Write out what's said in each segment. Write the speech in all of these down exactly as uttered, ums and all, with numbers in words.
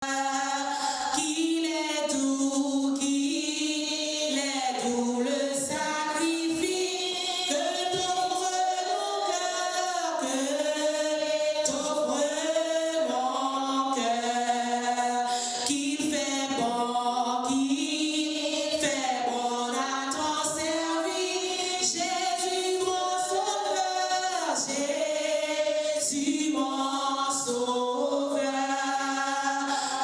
Qu'il est doux, qu'il est doux le sacrifice que t'offre mon cœur, que t'offre mon cœur. Qu'il fait bon, qu'il fait bon à ton service, Jésus mon sauveur, Jésus mon sauveur.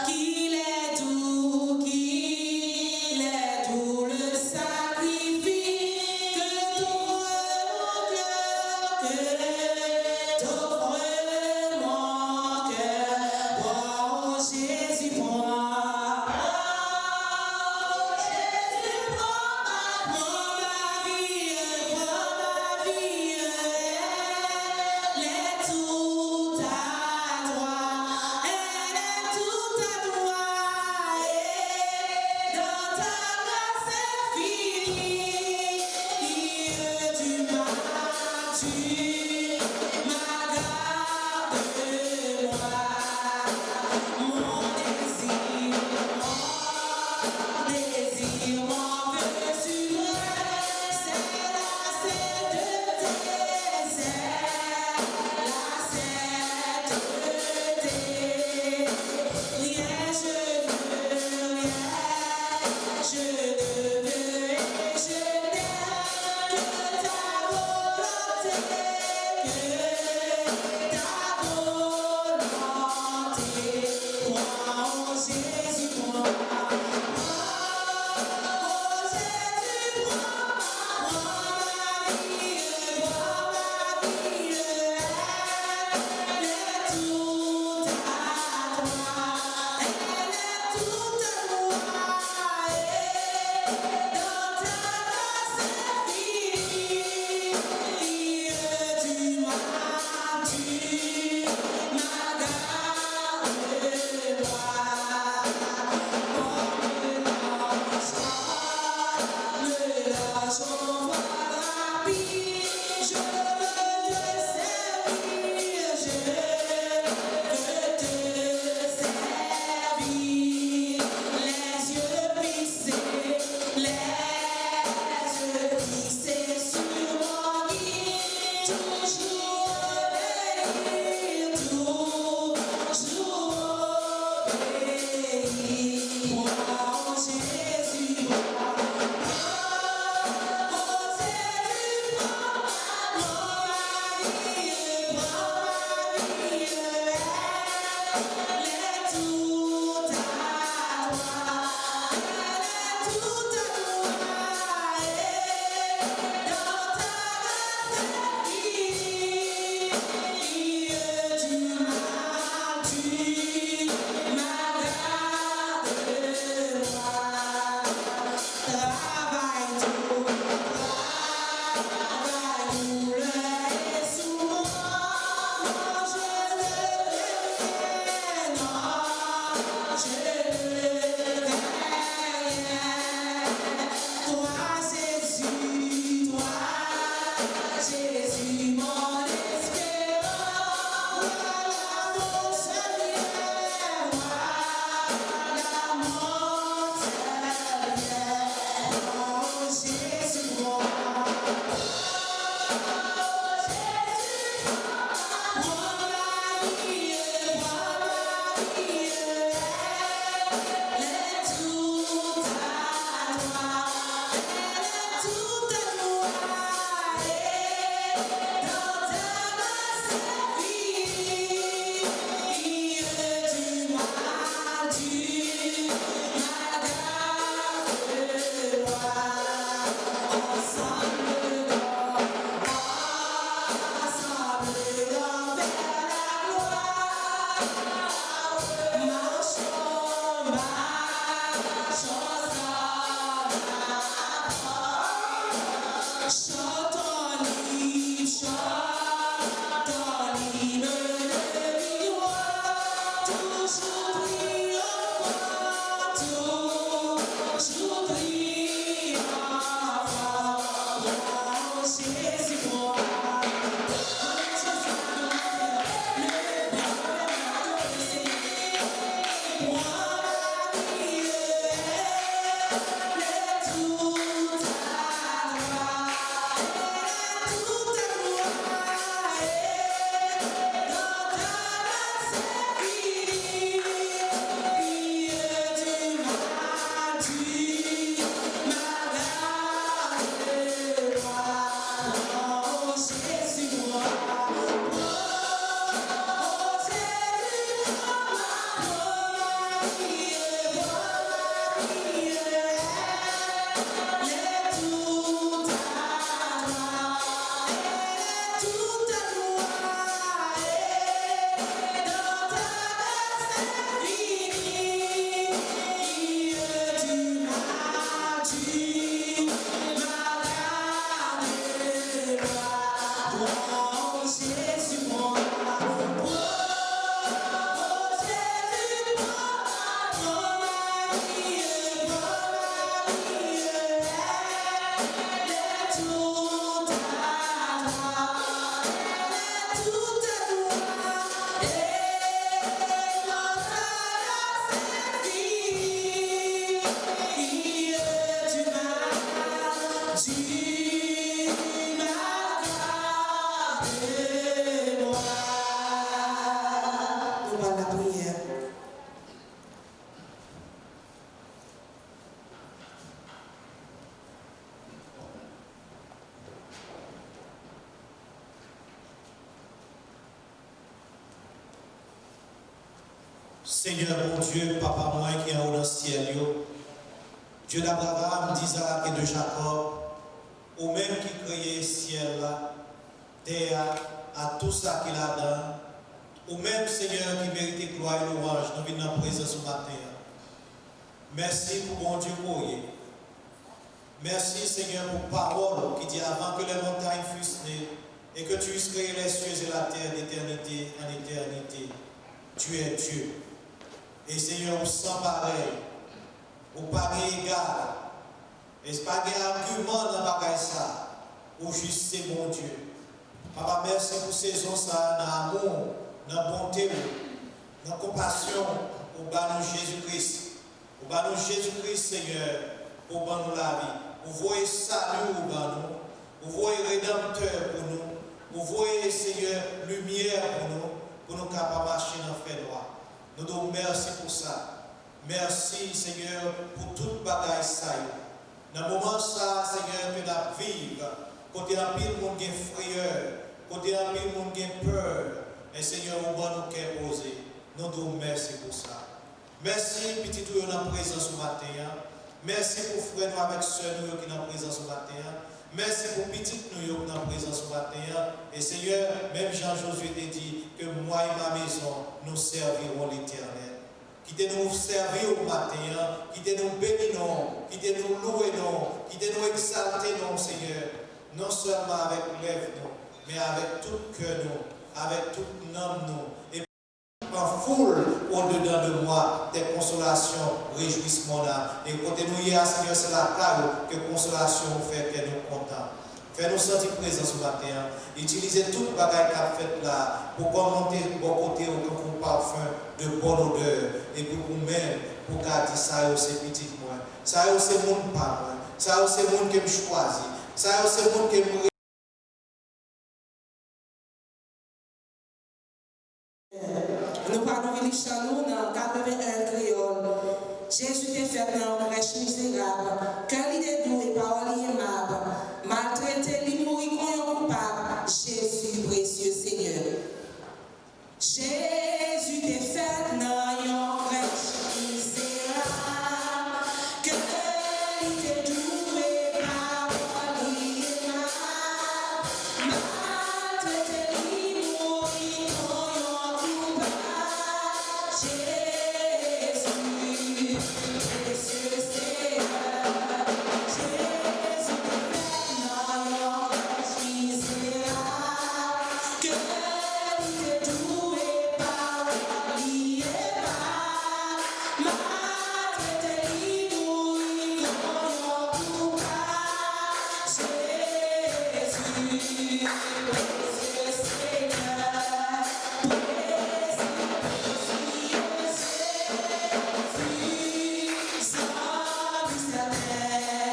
Qu'il est doux, qu'il est doux le sacrifice que t'offre mon cœur, que t'offre mon cœur. Oh Jésus, prends, oh Jésus, prends ma, prends ma vie, prends ma vie, elle est toute à toi, elle est toute à toi, et dans ta grâce infinie, tu m'as, tu m'as gardé, moi, mon désir, mon désir, mon vœu suprême, c'est la sainteté, c'est la sainteté. Rien je ne veux, rien je ne veux et je n'aime que ta volonté, que ta volonté. Prends, oh Jésus, prends. Oh Jésus, prends ma, prends ma vie, prends ma vie, elle est toute à toi, elle est toute à toi, et dans ta grâce infinie, tu m'as, tu m'as gardé, moi. Senyè Bondye, Papa mwen ki anwo nan syèl yo, Dye d Abraram, d Izak e de Jakòb, ou menm ki kreye syèl la, tè a, ak tou sa ki ladan l, ou menm, Senyè, ki merite glwa e lwanj, nou vin nan prezans ou maten an. Mèsi pou Bondye ke w ye. Merci, Seigneur, pour parole qui dit, avant que les montagnes fussent nées et que tu eusses créé les cieux et la terre d'éternité en éternité, tu es Dieu. E Senyè, ou san parèy, ou pa gen egal, e pa gen agiman nan bagay sa, ou jis se Bondye. Papa, mèsi pou sezon sa a nan amou w, nan bonte w, nan konpasyon w, ou ba nou Jezi Kris. Ou ba nou Jezi Kris, Senyè, pou w ban nou lavi. Ou voye sali w ban nou. Ou voye Redanmtè pou nou. Ou voye, Senyè, limyè pou nou, pou nou kapab mache nan fènwa. Nou di w mèsi pou sa. Mèsi, Senyè, pou tout bagay sa yo. Nan moman sa a, Senyè, ke n ap viv, kote anpil moun gen frayè, kote anpil moun gen pè, men Senyè, ou ban nou kè poze. Nou di w mèsi pou sa. Mèsi, pitit ou yo nan prezans ou maten an. Mèsi pou frè nou avèk sè nou yo ki nan prezans ou maten an. Mèsi pou pitit nou yo ki nan prezans ou maten an. E Senyè, menm jan Jozye te di, que moi et ma maison, nous servirons l'Éternel. Kite nou sèvi w maten an, kite nou beni non w, kite nou louwe non w, kite nou egzalte non w, Senyè, non sèlman avèk lèv nou, men avèk tout kè nou, avèk tout nanm nou, e an foul odedan de mwa, tes consolations, réjouissement là. E kote nou ye a, Senyè, se lakay ou ke konsolasyon ou fè kè nou kontan. Fè nou santi prezans ou maten an. Itilize tout bagay k ap fèt la pou kò monte bò kote w tankou yon pafen de bòn odè, epi ou menm pou ka di, sa yo se pitit mwen, sa yo se moun pa mwen, sa yo se moun ke m chwazi, sa yo se moun ke m Nou pral ouvri liv chan nou nan katreven en kreyòl. Jezi te fèt nan yon krèch mizerab. Kè li te dou e pawòl li emab. Maltrete, li mouri kon yon koupab. Jezi, presye Senyè. Jezi te fèt nan yon krèch mizerab. Kè li te dou e pawòl li emab. Maltrete, li mouri kon yon koupab. Jezi, presye Senyè. Jezi te fèt nan yon krèch mizerab. Kè li te dou e pawòl li emab. Maltrete, li mouri kon yon koupab. Jezi, presye Senyè, presye, presye Jezi, Zòm sèten,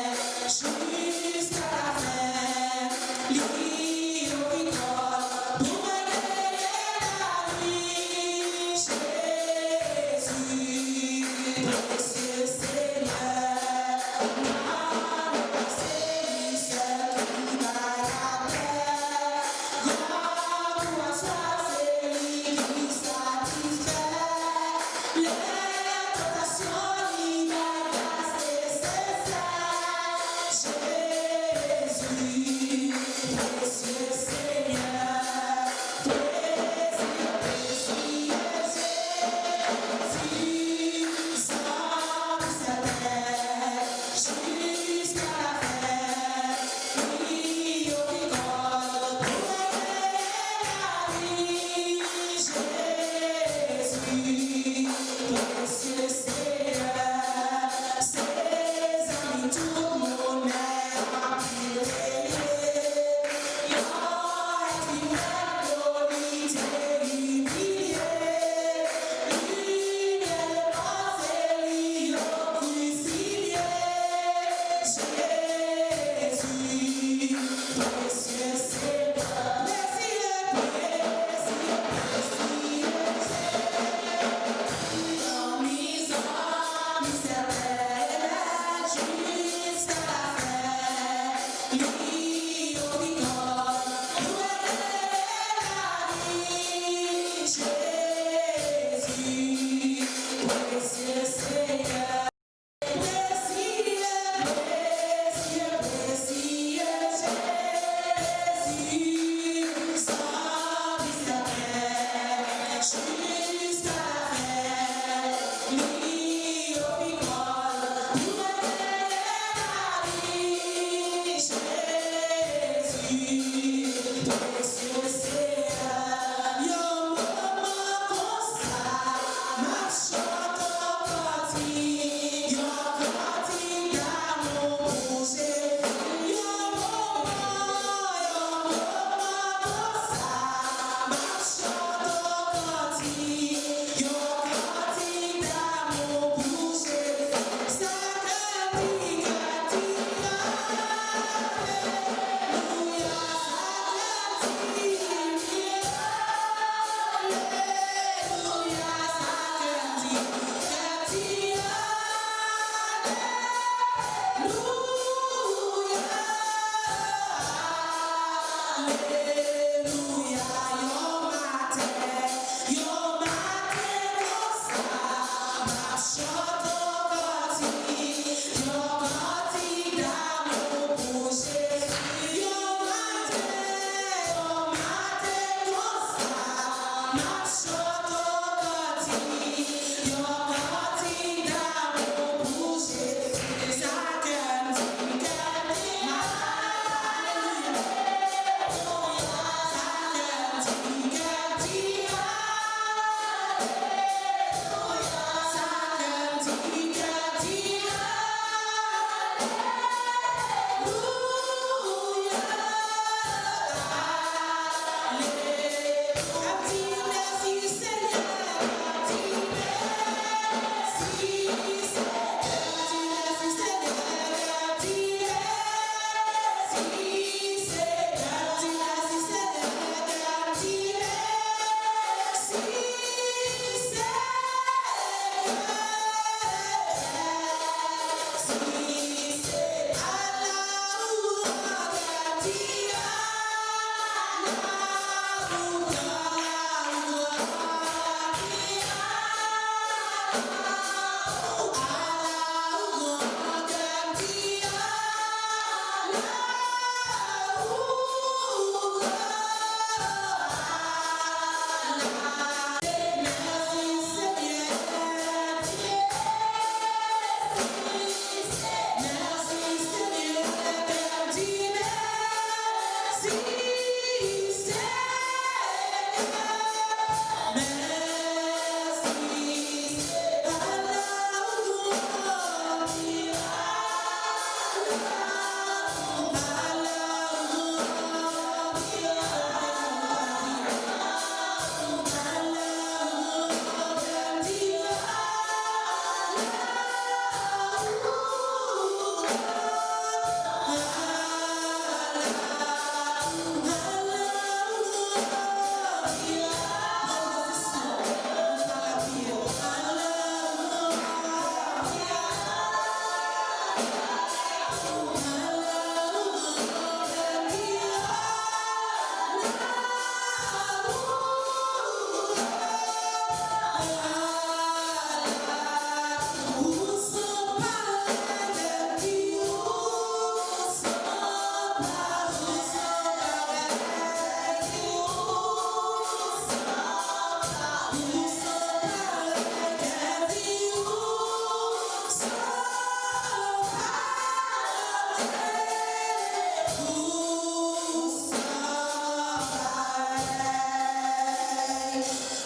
jiska lafen, li ouvri kò l pou mwen genyen lavi. Jezi, presye Senyè, pa mwen pase li sèl ki bay lapè. Gran pou aswa se li ki satisfè. Lè tantasyon li bay gras nesesè. Jezi, presye Senyè, presye, presye Jezi, Zòm sèten, jiska lafen, li ouvri kò l pou mwen genyen lavi. Jezi, presye Senyè,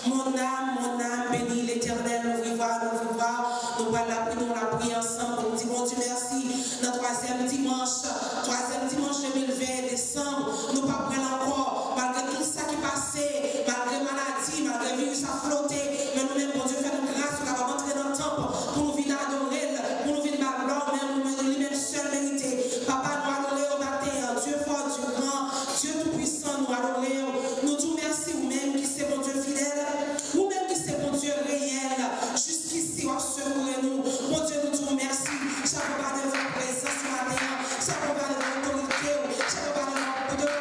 Mon âme, mon âme, bénis l'Éternel. Ouvri vwa nou, ouvri vwa nou. Nou pral lapriyè, nou lapriyè ansanm pou nou di Bondye mèsi nan twazyèm dimanch, twazyèm dimanch de mil ven desanm. Nou p ap pran l ankò, malgre tout sa ki pase, malgre maladi, malgre viris ap flote, men nou menm, Bondye fè nou gras, nou kapab antre nan tanp pou nou vin adore l, pou nou vin ba l glwa, ou menm, ou menm, li menm sèl merite. Papa, nou adore w maten an, Dye fò, Dye gran, Dye toupwisan, nou adore w. Nou di w mèsi, ou menm ki se Bondye fidèl, ou menm ki se Bondye reyèl. Jiskisi, w ap sekoure nou. Bondye, nou di w mèsi. Chapo ba devan prezans ou maten an. Chapo ba devan otorite w. Chapo ba devan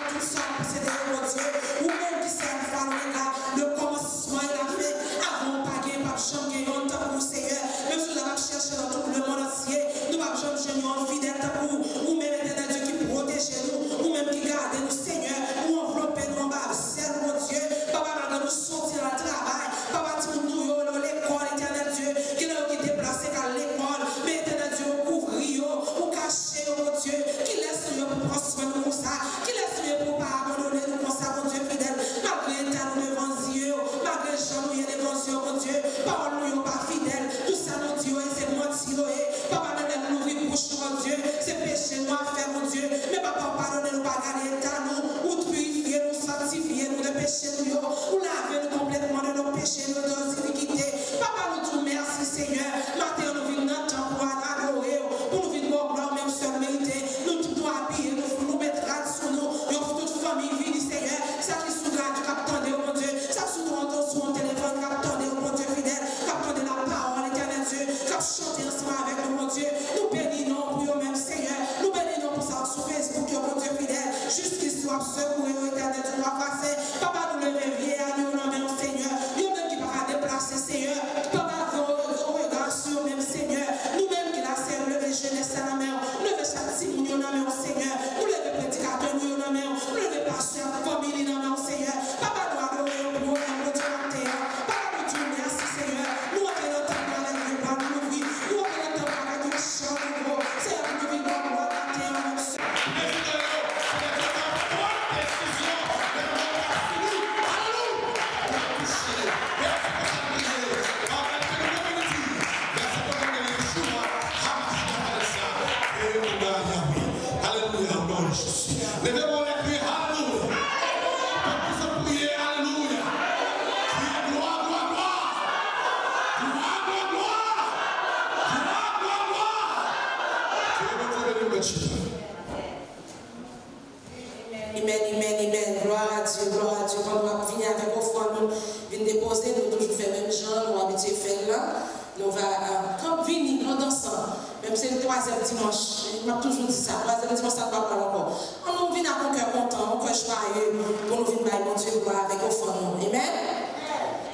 Chante ansanm avèk nou, Bondye. Nou beni non w pou yo menm, Senyè. Nou beni non w pou sa k sou Facebook yo, Bondye fidèl. Jiskisi w ap sekoure yo, Etènèl Dye twa fwa sen. Papa, nou leve vye a nou yo nan men w, Senyè. Yo menm ki pa ka deplase, Senyè. Papa, gen yon rega sou yo menm, Senyè. Nou menm ki la, Senyè, nou leve jenès la nan men w. Nou leve chak timoun yo nan men w, Senyè. Nou leve predikatè nou yo nan men w. Nou leve pastè ak fanmi li nan men w, Senyè. Papa, nou adore w pou w menm, Bondye, maten an. Papa, nou di w mèsi, Senyè. Nou antre nan tanp la avèk vye bra nou louvri. Nou antre nan tanp la avèk yon chan nouvo. Senyè, pou nou vin ba w glwa maten an, menm si. Prezidan yo, se lè yo ka pran desizyon, lè manda fini. Alelouya! Pou yo touche. Mèsi pou sa nou ye. Anvan ke nou vini, mèsi pou nou ye. Yeshua, Hamashiach, Alelouya, Yahweh. Alelouya, o non de Jezi. Leve men w, kriye, alelouya. Pèp ki sot priye, alelouya. Kriye, glwa, glwa, glwa. Glwa, glwa, glwa. Glwa, glwa, glwa. Ke Bondye beni w, mèt chita. Amen, amen, amen. Gloire à Dieu, gloire à Dieu. Pandan w ap vini avèk ofrann nou, vin depoze, nou toujou fè menm jan nou abitye fè l la. Nou va, euh, kanpe, vini, nou danse. Menm si se twazyèm dimanch, m ap toujou di sa, twazyèm dimanch, sa n pa pral ankò. Ann nou vin ak yon kè kontan, yon kè jwaye, pou nou vin bay Bondye glwa avèk ofrann nou. Amen.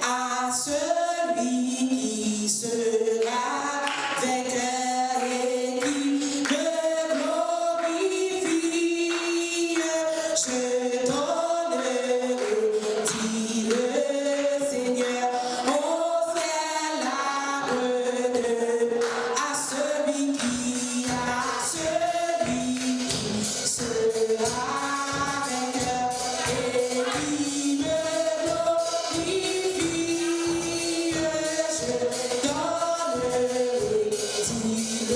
À celui qui sera vainqueur et qui me glorifie, je donnerai, dit le Seigneur, au ciel la preuve à celui qui, à celui qui sera vainqueur et qui me glorifie, je donnerai, dit le Seigneur, au ciel la preuve qui, qui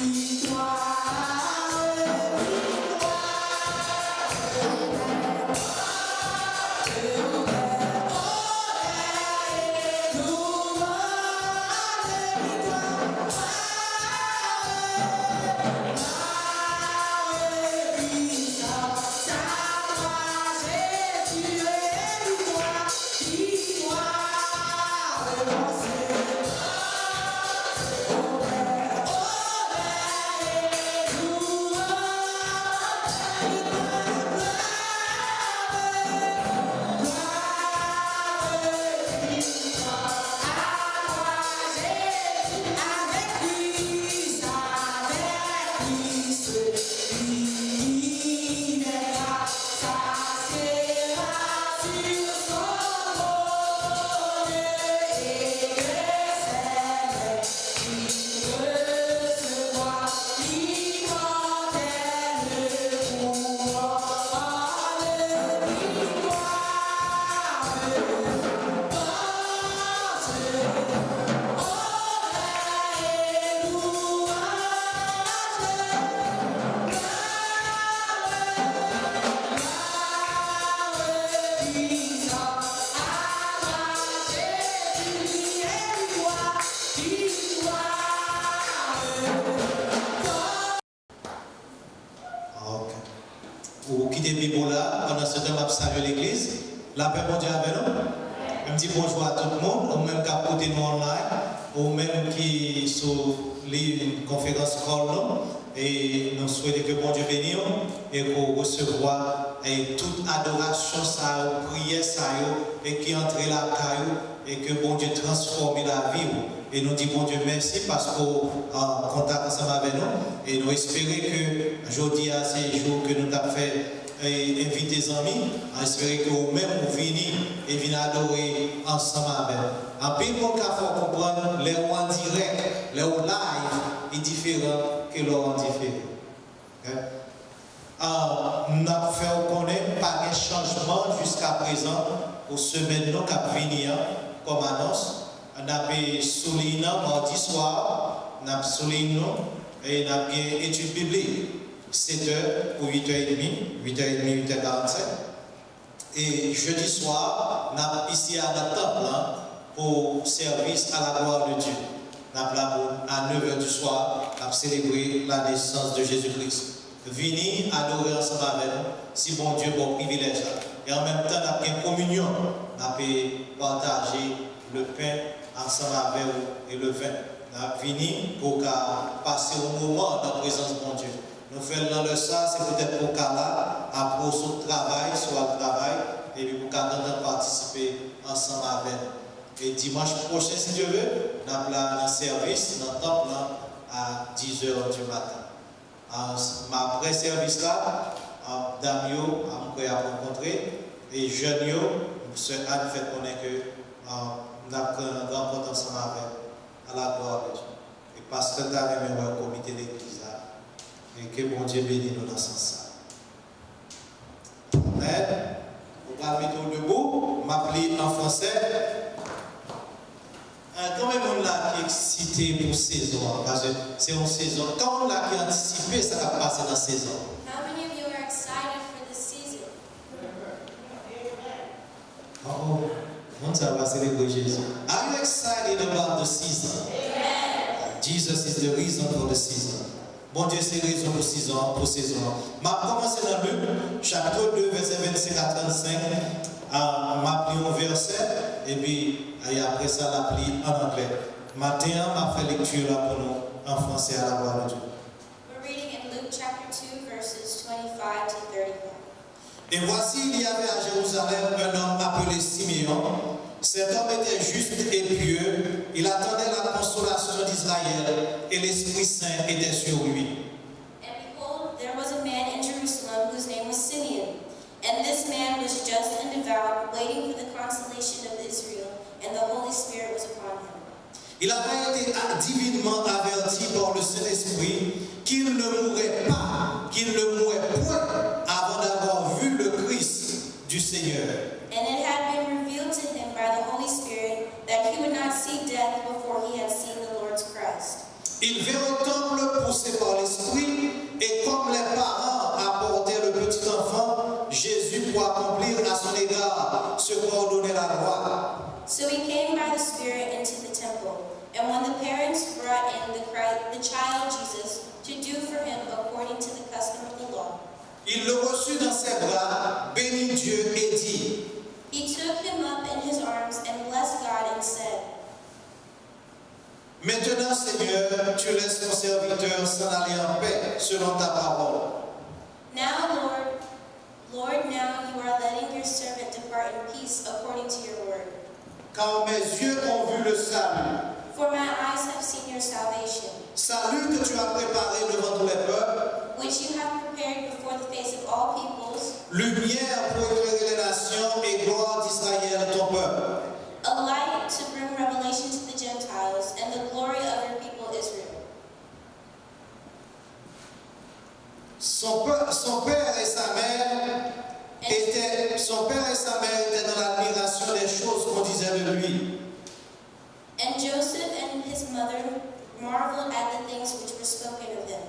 victoire, force, Ok. Ou kite Bib ou la, pandan se tan m ap salye legliz. Lapè Bondye avè nou. M di bonjou a tout moun, ou menm k ap koute nou online, ou menm ki sou liy konferans call nou, e nou swete ke Bondye beni w e ke w resevwa E tout adorasyon sa yo, priyè sa yo, e ki antre lakay ou, e ke Bondye transfòme lavi w. E nou di Bondye mèsi paske w an kontak ansanm avè nou. E nou espere ke jodi a se jou ke nou t ap fè e envite zanmi. An espere ke ou menm ou vini e vin adore ansanm avè nou. Anpil moun ka fè w konprann lè ou an dirèk, lè ou live, li diferan ke lè ou an difere. Ok? Ah, n ap fè w konnen pa gen chanjman jiska prezan pou semèn nou k ap vini an. Kòm anons, n ap sou liy nan madi swa, n ap sou liy nou e n ap gen etid biblik. Sèt è pou uit è edmi, uit è edmi, uit è karannsenk. E jedi swa, n ap isi a nan tanp lan pou sèvis à la gloire de Dieu. N ap la pou, à neuf heures du soir, n ap selebre la naissance de Jésus-Christ. Vini adore ansanm avè nou, si Bondye ba w privilèj la. E an menm tan, n ap gen kominyon, n ap pataje le pen ansanm avè w e le vin. N ap vini pou w ka pase yon moman nan prezans Bondye. Nou fè l nan lè sa, se poutèt pou w ka la, apre w sot travay, si w al travay, epi pou w ka gentan patisipe ansanm avè nou. E dimanch pwochen, si Dye vle, n ap la nan sèvis, nan tanp lan, à dix heures du matin. Ah, m apre sèvis la, ah, dam yo, ah, m kwè y ap rankontre, e jèn yo, sè Ann fè konnen ke, ah, n ap gen rankont ansanm avè l, à la gloire de Dieu. E pastè ta renmen wè komite legliz la. E ke Bondye beni nou nan sans sa. Amèn. Ou pral mete w debou, m ap li an fransè. Euh, konbyen moun la ki eksite pou sezon an? Paske se yon sezon. Konbyen moun la ki antisipe sa k ap pase nan sezon? How many of you are excited for the season? Oh, oh. Moun sa va selebre Jezi. Are you excited about the season? Jesus is the reason for the season. Bondye se rezon pou sezon, pou sezon an. M ap kòmanse nan Lik, chapit de, vèsè vennsenk a trannsenk. Ah, m ap li yon vèsè, epi, e apre sa, l ap li an anglè. Maten an, m ap fè lekti la pou nou an fransè à la gloire de Dieu. We're reading in Luke chapter two, verses twenty-five to thirty-one. Et voici, il y avait à Jérusalem un homme appelé Siméon. Cet homme était juste et pieux, il attendait la consolation d'Israël, et l'Esprit Saint était sur lui. And behold, there was a man in Jerusalem whose name was Simeon. And this man was just and devout, waiting for the consolation of Israel, and the Holy Spirit was upon him. Il avait été divinement averti par le Saint-Esprit qu'il ne mourrait pas, qu'il ne mourrait point avant d'avoir vu le Christ du Seigneur. And it had been revealed to him by the Holy Spirit that he would not see death before he had seen the Lord's Christ. Il vint au temple poussé par l'Esprit, et comme les parents apportaient le petit enfant Jésus pour accomplir à son égard ce qu'ordonnait la loi. So he came by the Spirit into the temple, and when the parents brought in the Christ, the child Jesus, to do for him according to the custom of the law, Il le reçut dans ses bras, bénit Dieu et dit, he took him up in his arms and blessed God and said, Maintenant, Seigneur, tu laisses ton serviteur s'en aller en paix, selon ta parole. Now, Lord, Lord, now you are letting your servant depart in peace according to your word. Car mes yeux ont vu le salut. For my eyes have seen your salvation. Salut que tu as préparé devant tous les peuples. Which you have prepared before the face of all peoples. Lumière pour éclairer les nations et gloire d'Israël, ton peuple. A light to bring revelation to the Gentiles and the glory of your people Israel. Son, pe- son père et sa mère étaient, son père et sa mère étaient dans l'admiration des choses qu'on disait de lui. And Joseph and his mother marveled at the things which were spoken of him.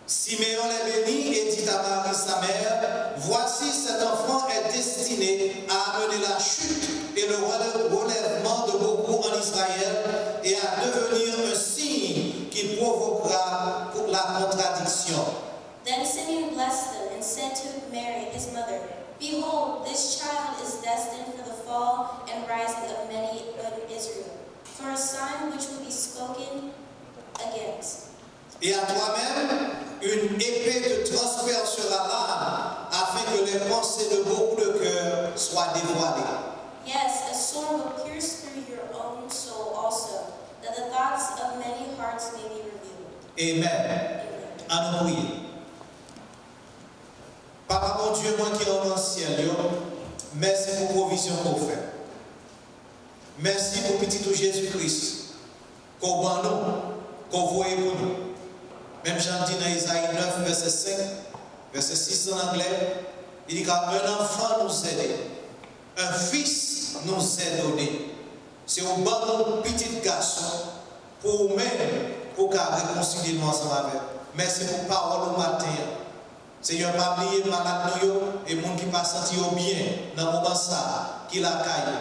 Simeon les bénit et dit à Marie, sa mère, voici, cet enfant est destiné à amener la chute et le relè- relèvement de beaucoup en Israël et à devenir un signe qui provoquera la contradiction. Then Simeon blessed them and said to Mary, his mother, behold, this child is destined for the fall and rising of many in Israel, for a sign which will be spoken against. Et à toi-même, une épée te transpercera l'âme, afin que les pensées de beaucoup de cœurs soient dévoilées. Yes, a sword will pierce through your own soul also, that the thoughts of many hearts may be revealed. Amen. An nou priye. Papa Bondye mwen ki ann nan syèl yo, mèsi pou pwovizyon ke w fè. Mèsi pou Pitit ou Jezi Kris ke w ban nou, ke w voye pou nou. Menm jan l di nan Ezayi nèf, vèsè senk, vèsè sis an anglè, li di, Car un enfant nous est né, un fils nous est donné. Se ou ban nou pitit gason pou ou menm, pou w ka rekonsilye nou ansanm avè w. Mèsi pou pawòl ou maten an. Senyè, pa bliye malad nou yo e moun ki pa santi yo byen nan moman sa a, ki lakay yo.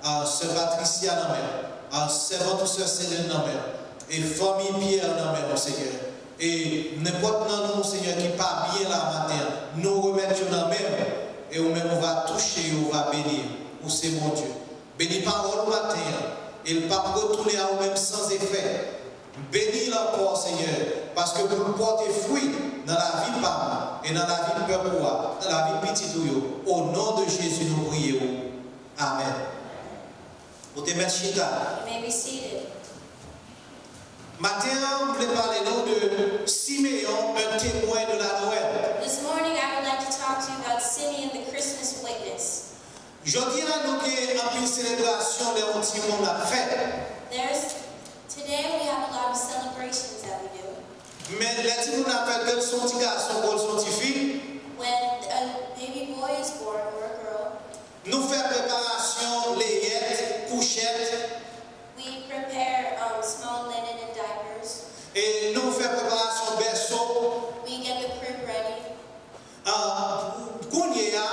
A, sè Patricia nan men w, a, sèvant ou sè Selèn nan men w, e fanmi Pyè nan men w, Senyè. E nenpòt nan nou, Senyè, ki pa byen la maten an, nou remèt yo nan men w, e ou menm ou va touche yo, ou va beni yo. Ou se Bondye. Beni pawòl ou maten an, e l p ap retounen a ou menm san efè. Beni l ankò, Senyè, paske pou l pòte fwi nan lavi pa m e nan lavi pèp ou a, nan lavi pitit ou yo. O non de Jezi, nou priye w. Amèn. Ou te mèt chita. You may be seated. Maten an, m vle pale nou de Simeyon, un témoin de la Noël. This morning, I would like to talk to you about Simeon, the Christmas witness. Jodi a, nou gen anpil selebrasyon lè yon timoun ap fèt. There's today we have a lot of celebrations that we do. Men lè timoun ap fèt, ke l se yon ti gason, ke l se yon ti fi, When a baby boy is born or a girl, nou fè preparasyon leyèt, kouchèt, we prepare um, small linen and diapers. E nou fè preparasyon bèso. We get the crib ready. Ah, kounye a,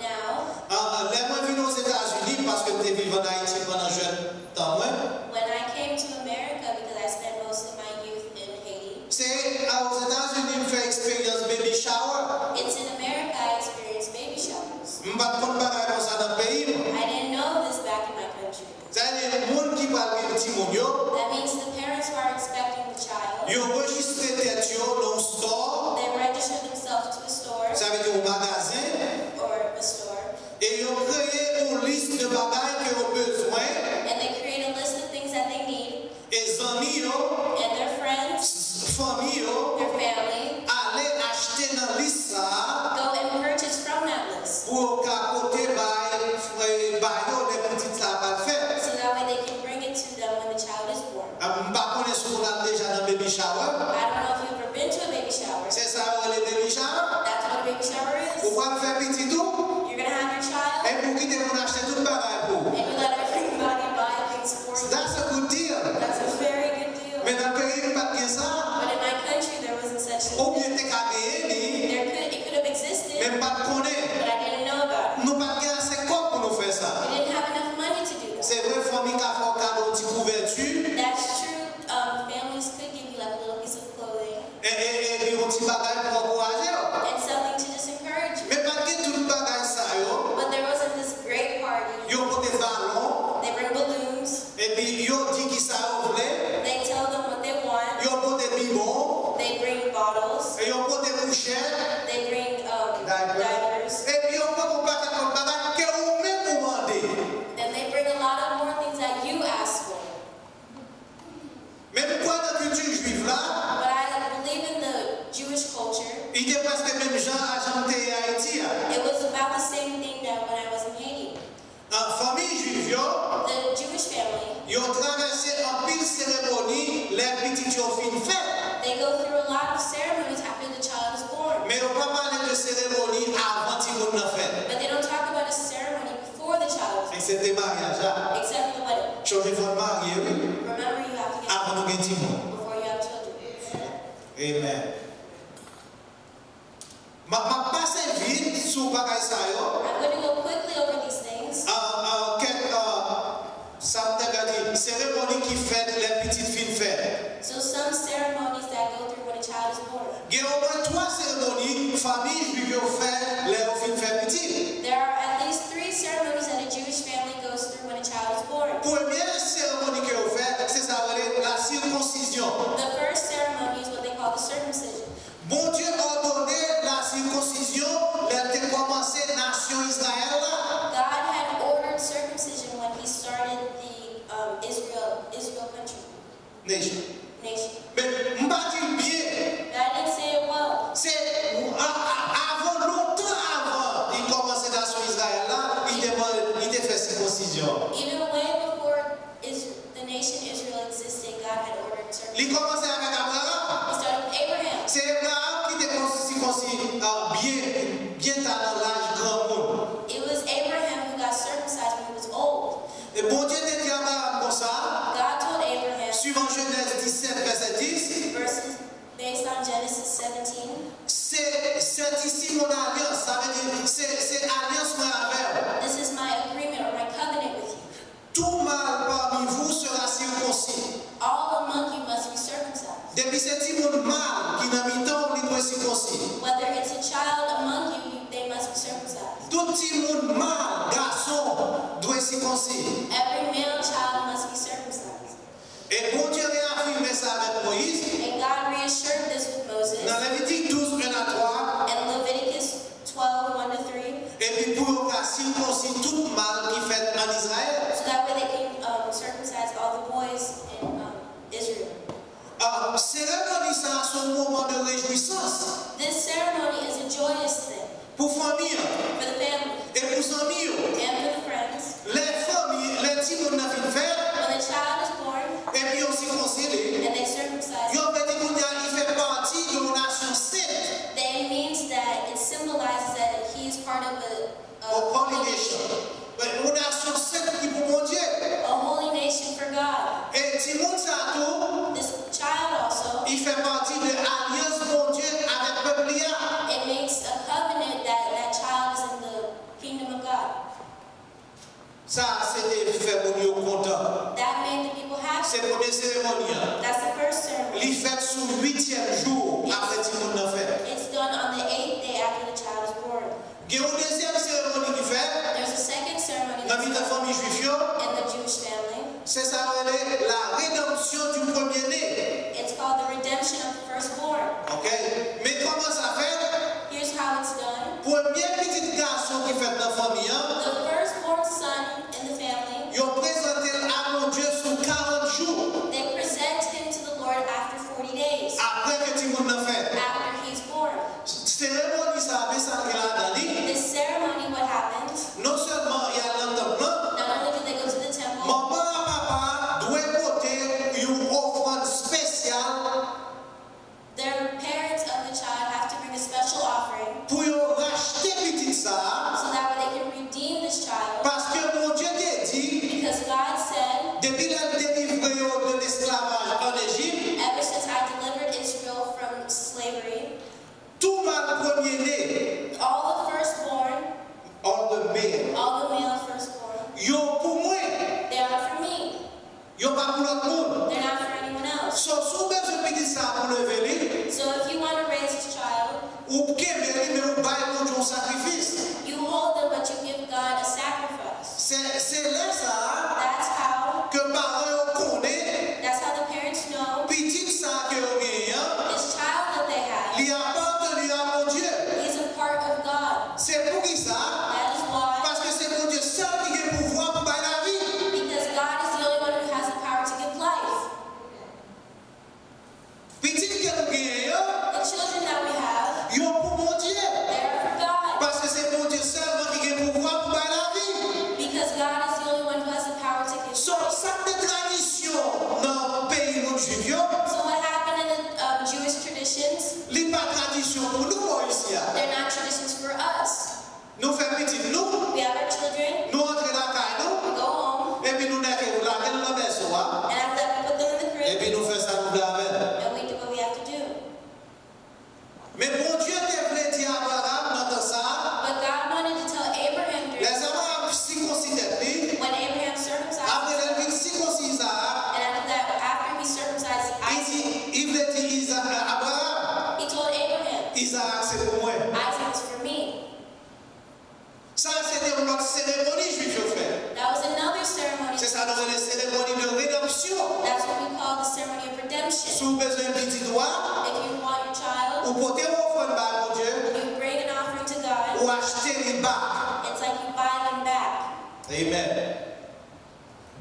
Now, ah, lè mwen vin Ozetazini, paske m te viv ann Ayiti pandan jèn tan mwen, when I came to America, because I spent most of my youth in Haiti, se a Ozetazini m fè eksperyans baby shower. It's in America I experienced baby showers. M pa t konn bagay konsa nan peyi m. I didn't know this back in my country. Sa vle di moun ki pral gen timoun yo, That means the parents who are expecting the child, yo rejistre tèt yo nan yon store, they register themselves to a store sa vle di yon magazen, or a store, e yo kreye yon lis de bagay ke yo bezwen, and they create a list of things that they need, e zanmi yo, and their friends, fanmi yo, their family, ale achte nan lis sa a go and purchase from that list pou yo ka pote bay, eh, bay yo lè pitit sa a pral fèt. so that way they can bring it to them when the child is born. Ah, m pa konnen si w konn al deja nan baby shower. I don't know if you've ever been to a baby shower. Se sa yo rele baby shower. That's what a baby shower is. Ou pral fè pitit ou, You're going to have your child, epi ou kite moun achte tout bagay pou ou. And you let everybody buy things for you. That's a good deal. That's a very good deal. Men nan peyi m pa t gen sa. But in my country, there wasn't such a thing. Oubyen te ka genyen li, There could, it could have existed, men m pa t konnen. But I didn't know about it. Nou pa t gen ase kòb pou nou fè sa. We didn't have enough money to do that. Se vre, fanmi ka fè w kado yon ti kouvèti, That's true. Um, families could give you like a little piece of clothing e, e, epi yon ti bagay pou ankouraje w. And something to just encourage you. Men pa t gen tout bagay sa yo. But there wasn't this great party. Yo pote balon, They bring balloons. epi yo di ki sa yo vle. They tell them what they want. Yo pote bibon, They bring bottles. E yo pote kouchèt, They bring um, diapers, diapers. Epi yo pote yon pakèt lòt bagay ke ou menm ou mande. Then they bring a lot of more things that you ask for. Men m kwè nan kilti jwif la, But I believe in the Jewish culture. Li te prèske menm jan a jan m te ye Ayiti a. It was about the same thing that when I was in Haiti. An fanmi jwif yo, The Jewish family, yo travèse anpil seremoni lè pitit yo fin fèt. They go through a lot of ceremonies after the child is born. Men yo pa pale de seremoni avan timoun nan fèt. But they don't talk about a ceremony before the child is born, Eksepte maryaj la. Except for the wedding. Chonje fò n marye, wi. Remember, you have to get Avan nou gen timoun. Before you have children. Amen. M ap, m ap pase vit sou bagay sa yo. I'm going to go quickly over these things. Ah, ah, kèk, ah, sa m te ka di, seremoni ki fèt lè pitit fin fèt. So some ceremonies that go through when a child is born. Gen omwen twa seremoni fanmi jwif yo fè lè yo fin fè pitit. There are at least three ceremonies that a Jewish family goes through when a child is born. Premye seremoni ke yo fè, se sa yo rele la circoncision. The first ceremony is what they call the circumcision. Bondye òdone la circoncision lè l te kòmanse. Nation. Nation. Men m pa di l byen. But I didn't say it well. Se a- a- avan, lontan avan li kòmanse nasyon Izrayèl la, li te, li te fè sikonsizyon. Even way before is the nation Israel existed, God had ordered Li circumcision. Kòmanse avèk Abraram. He started with Abraham. Se Abraram ki te konsi- sikonsi uh, byen, byen ta nan laj granmoun. It was Abraham who got circumcised when he was old. E Bondye te di Abraram konsa, God told Abraham, suivan Jenèz disèt, vèsè dis, verses based on Genesis seventeen, se, sètisi mon alyans, sa vle di se, se alyans mwen avè w. This is my agreement or my covenant with you. Tout mâle parmi vous sera circoncis. All among you must be circumcised. Depi se timoun mal ki nan mitan w, li dwe sikonsi. Whether it's a child among you, they must be circumcised. Tout timoun mal, gason, dwe sikonsi. Every male child must be circumcised. E Bondye reyafime sa avèk Moyiz And God reassured this with Moses nan Levitik douz, en a twa. In Leviticus twelve, one to three, Epi pou yo ka sikonsi tout mal ki fèt an Izrayèl. So that way they can um, circumcise all the boys in um, Israel. Ah, seremoni sa a se yon moman de rejwisans. This ceremony is a joyous thing Pou fanmi an for the family e pou zanmi yo. And for the friends. Lè fanmi, lè timoun nan fin fèt, When the child is born epi yo sikonsi li, and they circumcise, yo vle di kounye a li fè pati de yon nasyon sent. Then it means that it symbolizes that he is part of a, a Yon holy nation. Yon nasyon sent ki pou Bondye. A holy nation for God. E timoun sa a tou, This child also, li fè pati de alyans Bondye avèk pèp li a. It makes a covenant that that child is in the kingdom of God. Sa a se te fè moun yo kontan. That made the people happy. Se premye seremoni an. That's the first ceremony. Li fèt sou uityèm jou apre timoun nan fèt. It's done on the eighth day after the child is born. Gen yon dezyèm seremoni ki fèt There's a second ceremony nan mitan fanmi jwif yo. In the Jewish family. Se sa yo rele la rédemption du premier-né. It's called the redemption of the firstborn. Ok? Men kòman sa fèt? Here's how it's done. Premye pitit gason ki fèt nan fanmi an, The firstborn son in the family, yo prezante l a Bondye sou karant jou. They present him to the Lord after forty days. Apre ke timoun nan fèt. After he's born. Seremoni sa a, men sa l gen ladan li. This ceremony, what happens? Non sèlman y al nan tanp lan, Not only do they go to the temple, manman a papa a dwe pote yon ofrann espesyal the parents of the child have to bring a special offering pou yo rachte pitit sa a, so that way they can redeem this child. Paske Bondye te di, Because God said, depi lè l delivre yo de lesklavaj ann Ejip, Ever since I delivered Israel from slavery, tou mal premye ne, all the firstborn, all the male, all the male firstborn, yo pou mwen, they are for me. Yo pa pou lòt moun. They're not for anyone else. So, si w bezwen pitit sa a pou leve li, So if you want to raise this child, ou kenbe li, men ou bay Bondye yon sakrifis. You hold them, but you give God a sacrifice. Se, se lè sa a That's how, ke paran yo konnen that's how the parents know pitit sa a ke yo genyen an, this child that they have, li aparteni a Bondye. He's a part of God. Se poukisa? That is why, Paske se Bondye sèl ki gen pouvwa pou bay lavi. Because God is the only one who has the power to give life. Pitit ke nou genyen yo, The children that we have, yo pou Bondye. They are for God. Paske se Bondye sèlman ki gen pouvwa pou bay lavi. Because God is the only one who has the power to give So, life. Sa k te tradisyon nan peyi moun jwif yo, So what happened in the um, Jewish traditions? Li pa tradisyon pou nou bò isi a. They're not traditions for us. Nou fè pitit nou, We have our children. Nou antre lakay nou, We go home. Epi nou nèke, nou lage l nan bèso a, And after that, we put them in the crib. Epi nou fè sa nou vle avè l. And we do what we have to do. Men Bondye te vle di Abraram nan tan sa a, But God wanted to tell Abraham during lè Abraram sikonsi tèt li, when Abraham circumcised, apre lè l fin sikonsi Izarak, And after that, after he circumcised li di, Isaac, li vle di Iza, Abraram, he told Abraham, Izarak se pou mwen. Isaac is for me. Sa se te yon lòt seremoni jwif yo fè. That was another ceremony. Se sa nou rele seremoni de redanmsyon. That's what we call the ceremony of redemption. Si w bezwen pitit ou a, If you want your child, ou pote yon ofrann ba Bondye, you bring an offering to God. Ou achte li back. It's like you buy them back. Amen.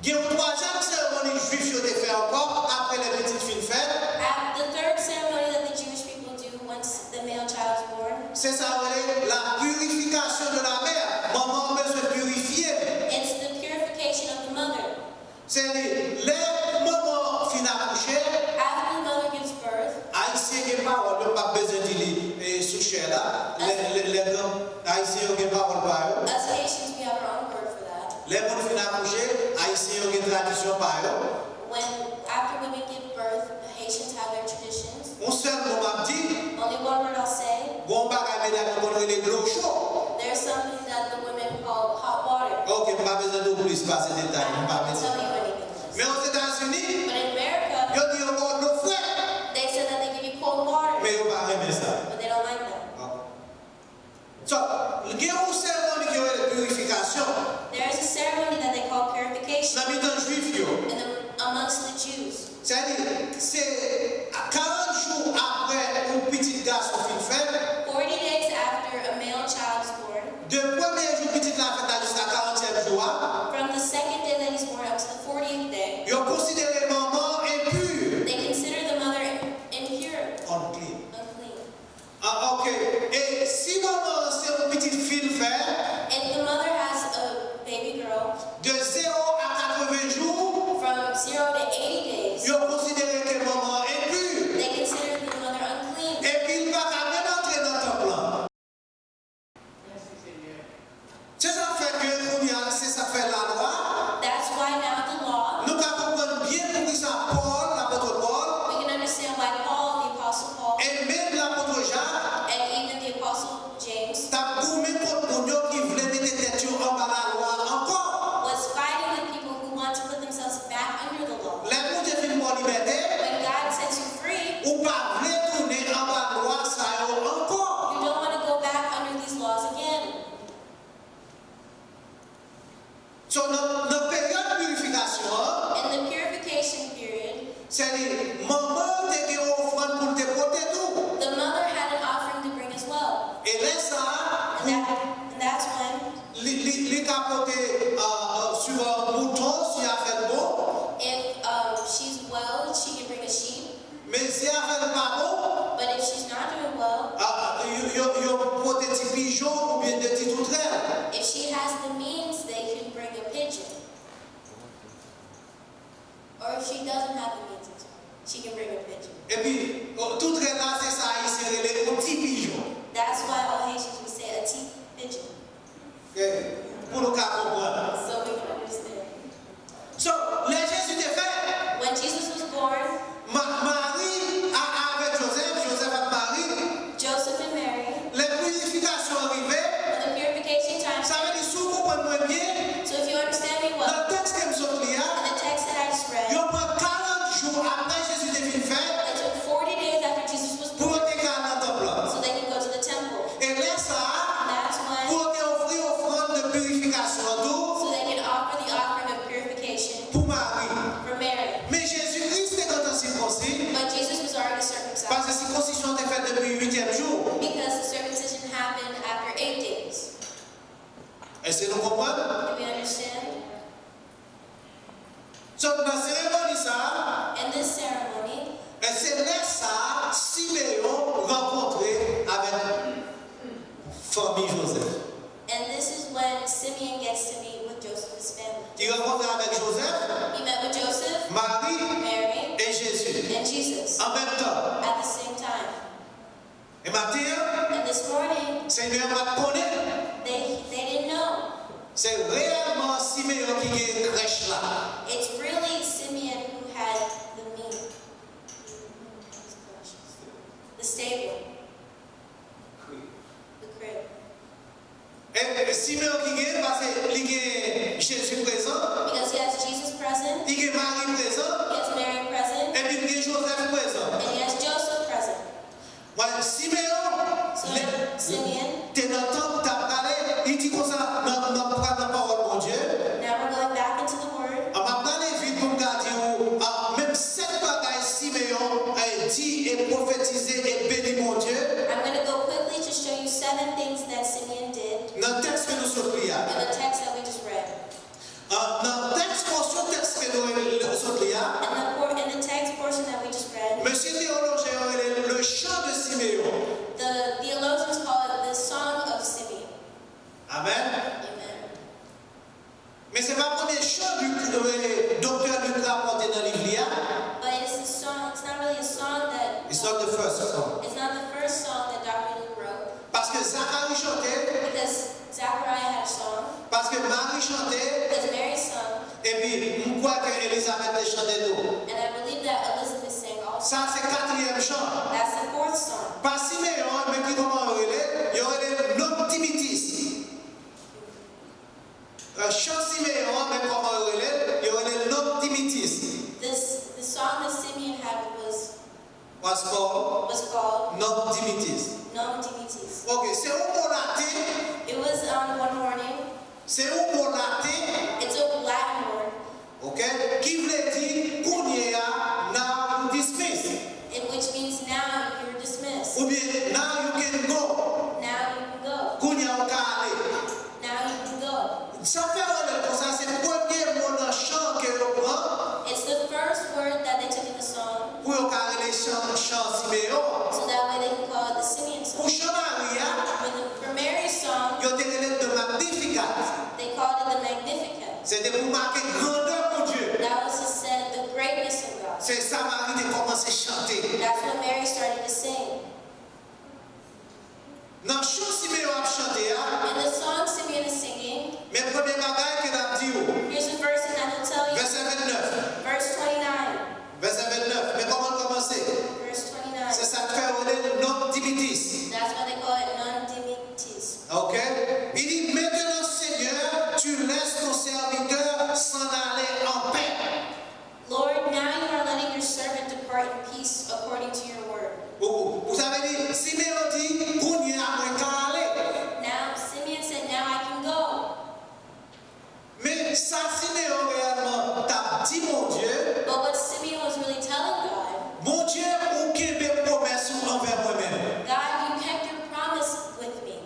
Gen yon twazyèm seremoni Jwif yo te fè ankò apre lè pitit fin fèt. At the third ceremony that the Jewish people do once the male child is born, Se sa yo rele la purification de la mère. Manman an bezwen pirifye l. It's the purification of the mother. Se li, lè manman an fin akouche, After the mother gives birth, Ayisyen gen pawòl, yo p ap bezwen di li eh, sou chè la. Lè, lè, lè gran Ayisyen yo gen pawòl pa yo. Us Haitians, we have our own word for that. Lè moun fin akouche, Ayisyen yo gen tradisyon pa yo. When, after women give birth, Haitians have their traditions. Yon sèl mo m ap di, Only one word I'll say, gon bagay medam yo konn rele dlo cho. There's something that the women call hot water. Ok, m pa bezwen di w plis pase detay, m pa I won't bezwen. Tell you anything else. Men Ozetazini, But in America, yo di yo ba w dlo frèt, they said that they give you cold water, men yo pa renmen sa. But they don't like that. So, gen yon seremoni ki yo rele pirifikasyon There is a ceremony that they call purification nan mitan Jwif yo. in the, amongst the Jews. Sètadi, se karant jou apre yon pitit gason fin fèt, Forty days after a male child is born, de premye jou pitit la fèt la jiska karantyèm jou a, from the second day that he's born up to the fortieth day, yo konsidere manman an enpi. They consider the mother im- impure, Unclean. Unclean. Ah, ok. E si manman an se yon pitit fi l fè, If the mother has a baby girl, de zewo a katreven jou, from zero to eighty days, yo konsidere ke manman an enpi. They consider the mother unclean. Epi l pa ka menm antre nan tanp lan. Se sa k fè ke kounye a, se sa k fè lalwa. That's why now the law, Nou ka konprann byen poukisa Pòl, lapot Pòl, we can understand why Paul, the Apostle Paul, e menm lapot Jak, and even the Apostle James, t ap goumen kont moun yo ki vle mete tèt yo anba lalwa ankò. Was fighting with people who want to put themselves back under the law. Lè Bondye fin ba w libète, When God sets you free, ou pa vle tounen anba lwa sa yo ankò. You don't want to go back under these laws again. So, nan, nan peryòd pirifikasyon an, In the purification period, se li, manman an te gen yon ofrann pou l te pote tou. The mother had an offering to bring as well. E lè sa a, And, that, and that's when li, li, li ka pote, uh, uh, swivan mouton, si afè l bon. If um, she's well, she can bring a sheep. Men si afè l pa bon, But if she's not doing well, ah, yo, yo, yo pote ti pijon oubyen de ti toutrèl. If she has the means, they can bring a pigeon. Or if she doesn't have the means, I'm sorry, she can bring a pigeon. Epi, o, toutrèl la, se sa Ayisyen rele yon ti pijon. That's why all Haitians, we say a tea pigeon. Ok? Pou nou ka konprann. So we can understand. So, lè Jezi te fèt, When Jesus was born, Ma, Mari a, avèk Jozèf, Jozèf ak Mari, Joseph and Mary, lè pirifikasyon an rive, when the purification time, sa vle di, si w konprann mwen byen, so if you understand me well, nan tèks ke m sot li a, in the text that I just read, yo pran karant jou apre Jezi te fin fèt it took forty days after Jesus was pou born yo te ka al nan tanp lan. So they can go to the temple. E lè sa a, And that's pou when, yo te ofri ofrann de pirifikasyon an tou, so they can offer the offering of purification pou Mari. For Mary. Men Jezi Kris te gentan sikonsi, But Jesus was already circumcised paske sikonsiyon an te fèt depi uityèm jou. Because the circumcision happened after eight days. Èske nou konprann? Do we understand? So, nan seremoni sa a, In this ceremony, e se lè sa a, Simeyon rankontre avèk fanmi Jozèf. And this is when Simeon gets to meet with Joseph's family. Li rankontre avèk Jozèf, He met with Joseph, Mari Mary, e Jezi and Jesus an menm tan. At the same time. E maten an, And this morning, Senyè a pa t konnen. They, they didn't know. Se reyèlman Simeyon ki gen krèch la. It's really Simeon who had the meat, the stable, the crib. E, e Simeyon ki gen, paske li gen Jezi prezan, Because he has Jesus present, li gen Mari prezan, he has Mary present, epi li gen Jozèf prezan. And he has Joseph present. Mwen, Simeyon, So lè, Simeon, te nan tanp, t ap prale, li di konsa, nan, nan pral nan pawòl Bondye, now we're going back into the word. M ap prale vit pou m ka Doktè Lik rapòte nan liv li a. But it's a song, it's not really a song that, It's not the first song. It's not the first song that Doctor Luke wrote. Paske Zakari chante, Because Zachariah had a song, paske Mari chante, because Mary sung, epi m kwè ke Elizabeth te chante tou. And I believe that Elizabeth sang also. Sa se katriyèm chan. That's the fourth song. Pa Simeyon, men ki kòman yo rele? Yo rele Nonm Dimitis. Euh, chan Simeyon, men kòman yo rele? Yo rele Nonm Dimitis. This the song that Simeon had was Was called was called Nonm Dimitis. Nonm Dimitis. Ok, se yon mo laten, It was um, one morning. Se yon mo laten, It's a Latin word, ok, ki vle di kounye a, now you dismiss. It, which means now you're dismissed. Oubyen now you can go. Now you can go. Kounye a ou ka ale. Now you can go. Sa fè yo rele l konsa, se premye mo nan chan ke yo pran It's the first word that they took in the song, pou yo ka rele chan, chan Simeyon. So that way they can call it the Simeon song. Pou chan Mari a, For the for Mary's song, yo te rele l de Magnificat. They called it the Magnificat. Se te pou make grandè Bondye. That was to say the greatness of God. Se sa Mari te kòmanse chante. That's what Mary started to sing. Nan chan Simeyon ap chante a, In the song Simeon is singing, men premye bagay ke l ap di w. Here's the first thing that he'll tell you. Vèsè vennèf. Verse twenty-nine. Vèsè vennèf. Men kòman l kòmanse? Verse twenty-nine. Se sa k fè yo rele l Nonm Dimitis. That's why they call it Nonm Dimitis. Ok? Il dit, maintenant, Seigneur, tu laisses ton serviteur s'en aller en paix. Lord, now you are letting your servant depart in peace according to your word. Ou, ou sa vle di, Simeyon di, kounye a mwen ka ale. Now, Simeon said, Now I can go. Men sa Simeyon reyèlman t ap di Bondye, But what Simeon was really telling God, Bondye, ou kenbe pwomès ou anvè mwen menm. God, you kept your promise with me.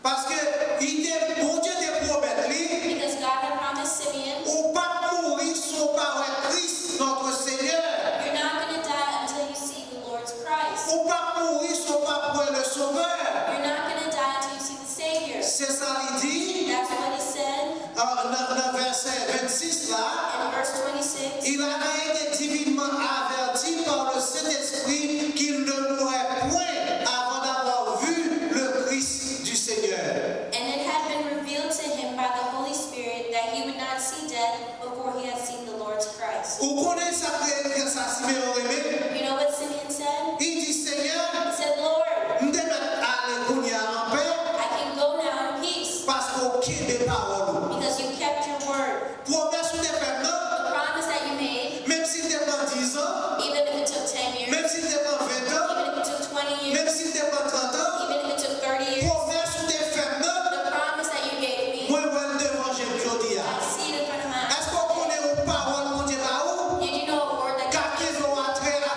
Paske li te, Bondye te pwomèt li, Because God had promised Simeon, ou p ap mouri si w pa wè Kris, notre Seigneur. You're not going to die until you see the Lord's Christ. Ou p ap mouri si w p ap wè le Sauveur. You're not going to die until you see the Savior. Se sa li di That's what he said. ah, nan, nan vèsè vennsis la. In verse twenty-six, Il avait été divinement averti par le Saint-Esprit qu'il ne mourrait point avant d'avoir vu le Christ du Seigneur. And it had been revealed to him by the Holy Spirit that he would not see death before he had seen the Lord's Christ. Ou konnen sa k rele sa Simeyon renmen? You know what Simeon said? Li di, Senyè, He said, Lord, m te mèt ale kounye a anpè, I can go now in peace paske w kenbe pawòl ou. Because you kept your word. Pwomès ou te fè m nan, The promise that you made, menm si l te pran dizan, even if it took ten years, menm si l te pran ventan, even if it took twenty years, menm si l te pran trantan, even if it took thirty years, pwomès ou te fè m nan, the promise that you gave me, mwen wè l devan je m jodi a. I see it in front of my eyes. Èske w konnen yon pawòl Bondye ba ou Did you know a word that ka kenbe w atrè a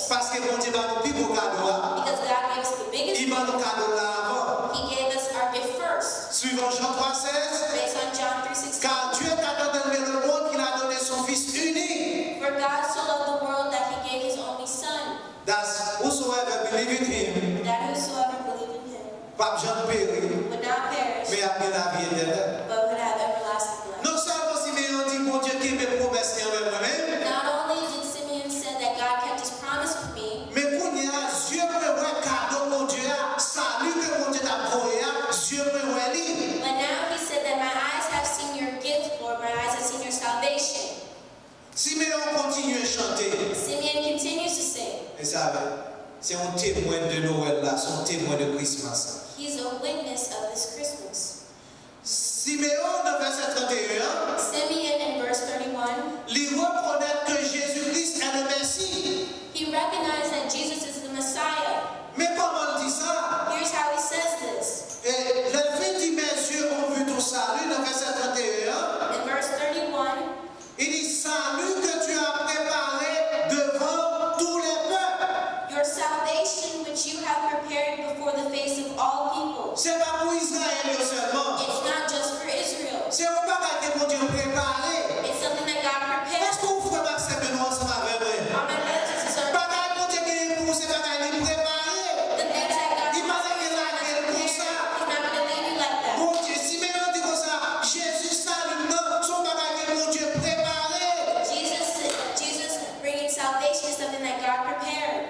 Paske Bondye ba nou pi gwo kado a. Because God gave us the biggest Li ban nou kado la avan. He gave us our gift first. Suivant Jean trois seize, Based on John three sixteen. Car Dieu est tant aimé le monde qu'il a donné son Fils unique. For God so loved the world that he gave his only Son, That whosoever believe in him that whosoever believe in him p ap janm peri, would not perish, men ap gen lavi etènèl. But would have everlasting life. Non sèlman Simeyon di Bondye kenbe pwomès li anvè mwen menm, Not only did Simeon say that God kept his promise with me, men kounye a, zye mwen wè kado Bondye a, sali ke Bondye t ap voye a, zye mwen wè li. But now he said that my eyes have seen your gift, Lord, my eyes have seen your salvation. Simeyon kontinye chante. Simeon continues to sing. E sa, se yon temwen de Nowèl la, se yon temwen de Christmas. He's a witness of this Christmas. Simeyon, nan vèsè trannteyen an, Simeon in verse thirty-one, li rekonèt ke Jezi Kris est le Messie. He recognized that Jesus is the Messiah. Men kòman l di sa? Here's how he says this. E lè l fin di, Mes yeux ont vu ton salut, nan vèsè trannteyen an, In verse thirty-one, li di, Salut que tu as préparé devant tous les peuples. Your salvation which you have prepared before the face of all people. Se pa pou Izrayèl yo sèlman. It's not just for Israel. Se yon bagay ke Bondye prepare. It's something that God prepared. Èske ou frè m ak sè m yo, nou ansanm avè mwen? All my brothers and sisters, Bagay Bondye genyen pou ou, se bagay li prepare. The things that God Li pa lage lage l konsa. He's not going to leave you like that. Bondye, Simeyon di konsa, Jezi sali m nan, se yon bagay ke Bondye prepare. Jesus, Jesus bringing salvation is something that God prepared.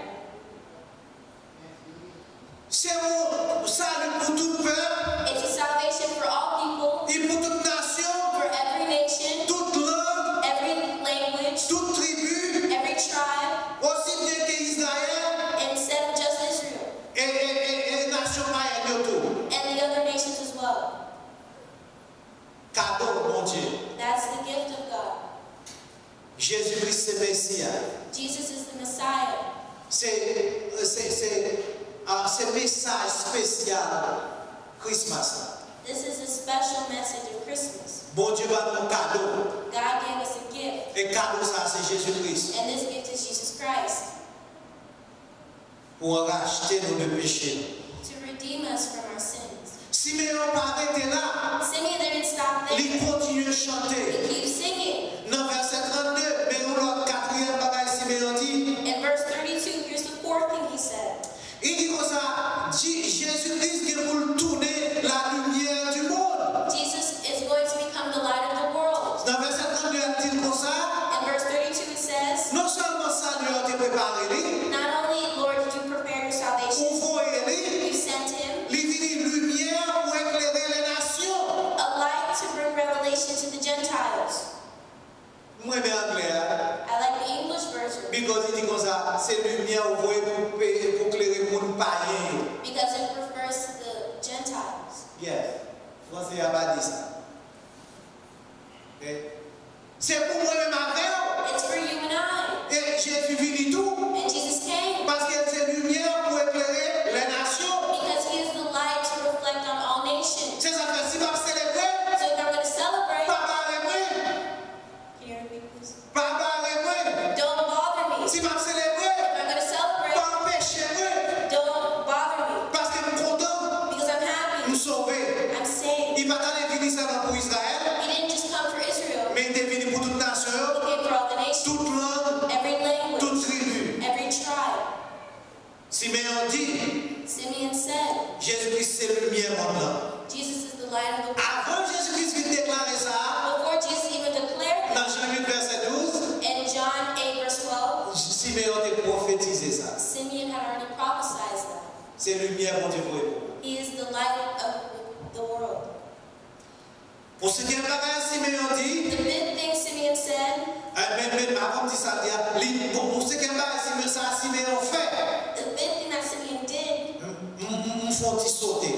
Se yon sali pou tout pèp, It's a salvation for all people, e pou tout nasyon, for every nation, tout lang, every language, tout tribi, every tribe, osi byen ke Izrayèl, instead of just Israel, e, e, e, e nasyon payèn yo tou. And the other nations as well. Kado Bondye. That's the gift of God. Jezi Kris se Mesi a. Jesus is the Messiah. Se, se, se, ah, se mesaj espesyal Christmas la. This is a special message of Christmas. Bondye ba nou yon kado. God gave us a gift, E kado sa a se Jezi Kris. And this gift is Jesus Christ. Pou rachte nou de peche nou. To redeem us from our sins. Simeyon pa rete la. Simeon didn't stop there. Li kontinye chante. He keeps singing. Nan vèsè trannde, men yon lòt katriyèm bagay Simeyon di. In verse thirty-two, here's the fourth thing he said. Li di konsa, di, Jezi Kris gen pou l tounen la limyè du monde. Jesus is going to become the light of the world. Nan vèsè trannde a, li di l konsa, In verse thirty-two, it says, non sèlman sali a, ou te prepare li, Not only, Lord, did you prepare your ou salvation, voye li, you sent him li vini limyè pou eklere lè nasyon. A light to bring revelation to the Gentiles. M renmen anglè a. I like the English version Because li di konsa, se limyè ou voye pou, pou klere moun payen yo. Because it refers to the Gentiles. Yes. Franse a pa di sa. Ok? Se pou mwen menm avè w. It's for you and I. E Jezi vini tou. And Jesus came. Paske l se limyè pou eklere lè nasyon. Because he is the light to reflect on all nations. Se sa fè si m ap selebre, So if I'm going to celebrate, pa bare mwen. Can you repeat, please? Pa bare mwen. Don't bother me. Si m ap selebre, If I'm going to celebrate, pa anpeche mwen. Don't bother me. Paske m kontan. Because I'm happy. M sove. I'm saved. Li pa t ale vini sèlman pou Izrayèl, He didn't just come for Israel. Men li te vini pou tout nasyon yo, He came for all the nations. Tout lang, Every language. Tout tribi. Every tribe. Simeyon di, Simeon said, Jezi Kris se limyè mond lan. Jesus is the light of the world. Avan Jezi Kris vin deklare sa a, Before Jesus even declared that, nan Jan uit vèsè douz, in John eight, verse twelve, Simeyon te pwofetize sa. Simeon had already prophesied that. Se limyè Bondye voye pou ou. He is the light of the world. Pou sizyèm bagay Simeyon di, The fifth thing Simeon said, eh, men, men, avan m di sa, di a, li, bon, pou sizyèm bagay Simeyon, sa Simeyon fè, the fifth thing that Simeon did, m, m, m, m fè yon ti sote.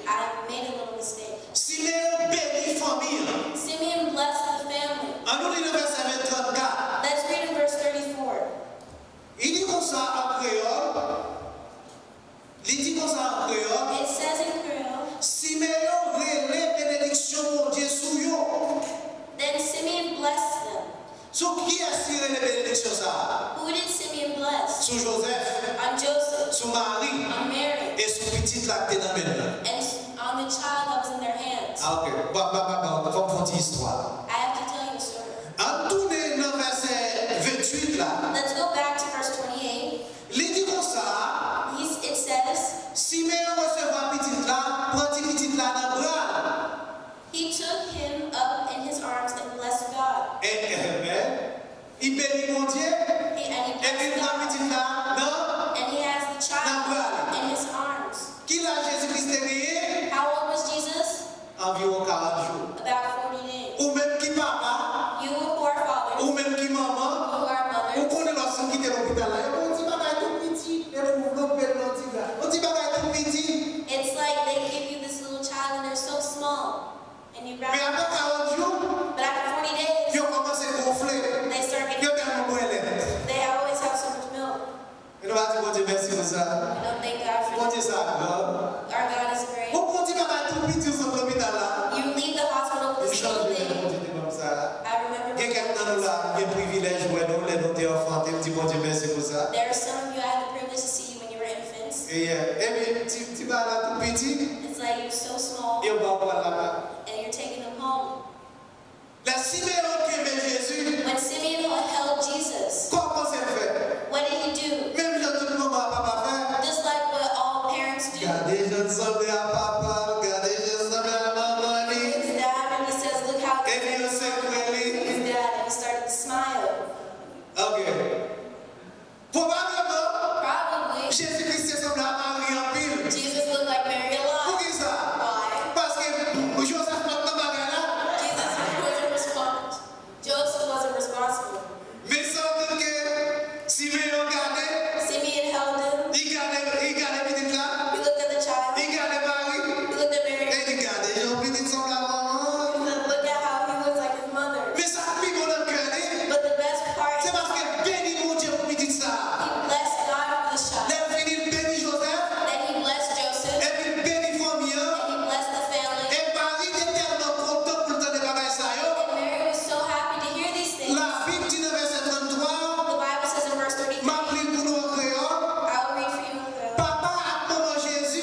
I made a little mistake. Simeyon beni fanmi an. Simeon blessed the family. Ann nou li nan vèsè trannkat. Let's read in verse thirty-four. Li di konsa an kreyòl, li di konsa an kreyòl, It says in Creole, Simeyon rele benediksyon Bondye sou yo. Then Simeon blessed them. Sou kiyès li rele benediksyon sa a? Who did Simeon bless? Joseph, on Joseph, sou Mari, on Mary, e sou pitit la k te nan men l lan. And on the child that was in their hands. Ah, ok. Ba, ba, ba, ba, fò m fè yon ti istwa. I have to tell you a story. Ann tounen nan vèsè venntuit la. Let's go back to verse twenty-eight. Li di konsa, He's, it says, Simeyon resevwa pitit la, pran ti pitit la nan bra l. He took him up in his arms and blessed God. E, amen. Li beni Bondye, He, and he epi blessed l pran God. Pitit la nan, And he has the nan bra child li. In his arms. Ki laj Jezi Kris te genyen? How old was Jesus? Anviwon karant jou. About forty days. Ou menm ki papa, You who are fathers, ou menm ki manman, who are mothers, ou konnen lòske w kite lopital la, yo ba w ti bagay tou piti, epi w vlope l nan ti dra. Yon ti bagay tou piti. It's like they give you this little child and they're so small. And you grab Men apre karant jou, But after forty days, yo kòmanse gonfle. They start getting Yo tèlman bwè lèt. They always have so much milk. E nou pa di Bondye mèsi pou sa. We don't thank God for Bondye that. Sa gran. Our God is great. Ou pran ti bagay tou piti ou sot lopital la. You leave the hospital with Ou this little chanje lè thing. Bondye te ban m sa. I remember Gen kèk nan nou la, m gen privilèj wè nou lè nou te anfante, m di Bondye mèsi pou sa. There are some of you, I had the privilege to see you when you were infants. E, yeah. Epi, ti, ti bagay la tou piti, It's like you're so small yo ba w pral lakay. And you're taking them home. Lè Simeyon kenbe Jezi, When Simeon held Jesus, kòman w panse l fè? What did he do? Menm jan tout manman ak papa fè. Just like what all parents do. Gade jan l sanble a papa l, gade jan l sanble a manman li. His dad, when he says, "Look how Epi yo sekwe li. His dad," and he started to smile. Ok. Pwobableman, Probably, Jezi Kris te sanble a Mari anpil. Jesus looked like Mary a lot. Poukisa? Why? Paske Jozèf pa t nan bagay la. Jesus wasn't respond-, Joseph wasn't responsible. Men san dout ke Simeyon gade, Simeon held him. Li gade, li gade pitit la. He looked at the child. Li gade Mari. He looked at Mary. E li gade jan pitit sanble a manman. He said, "Look at how he looks like his mother." Men sa k pi bon nan kè li, But the best part, se paske l beni Bondye pou pitit sa a. He blessed God for this child. Lè l fini, l beni Jozèf, Then he blessed Joseph. Epi l beni fanmi an. And he blessed the family. E Mari te tèlman kontan pou l tande bagay sa yo. And Mary was so happy to hear these things. Labib di nan vèsè tranntwa, The Bible says in verse thirty-three, m ap li l pou nou an kreyòl. I will read for you in Creole. Papa ak manman Jezi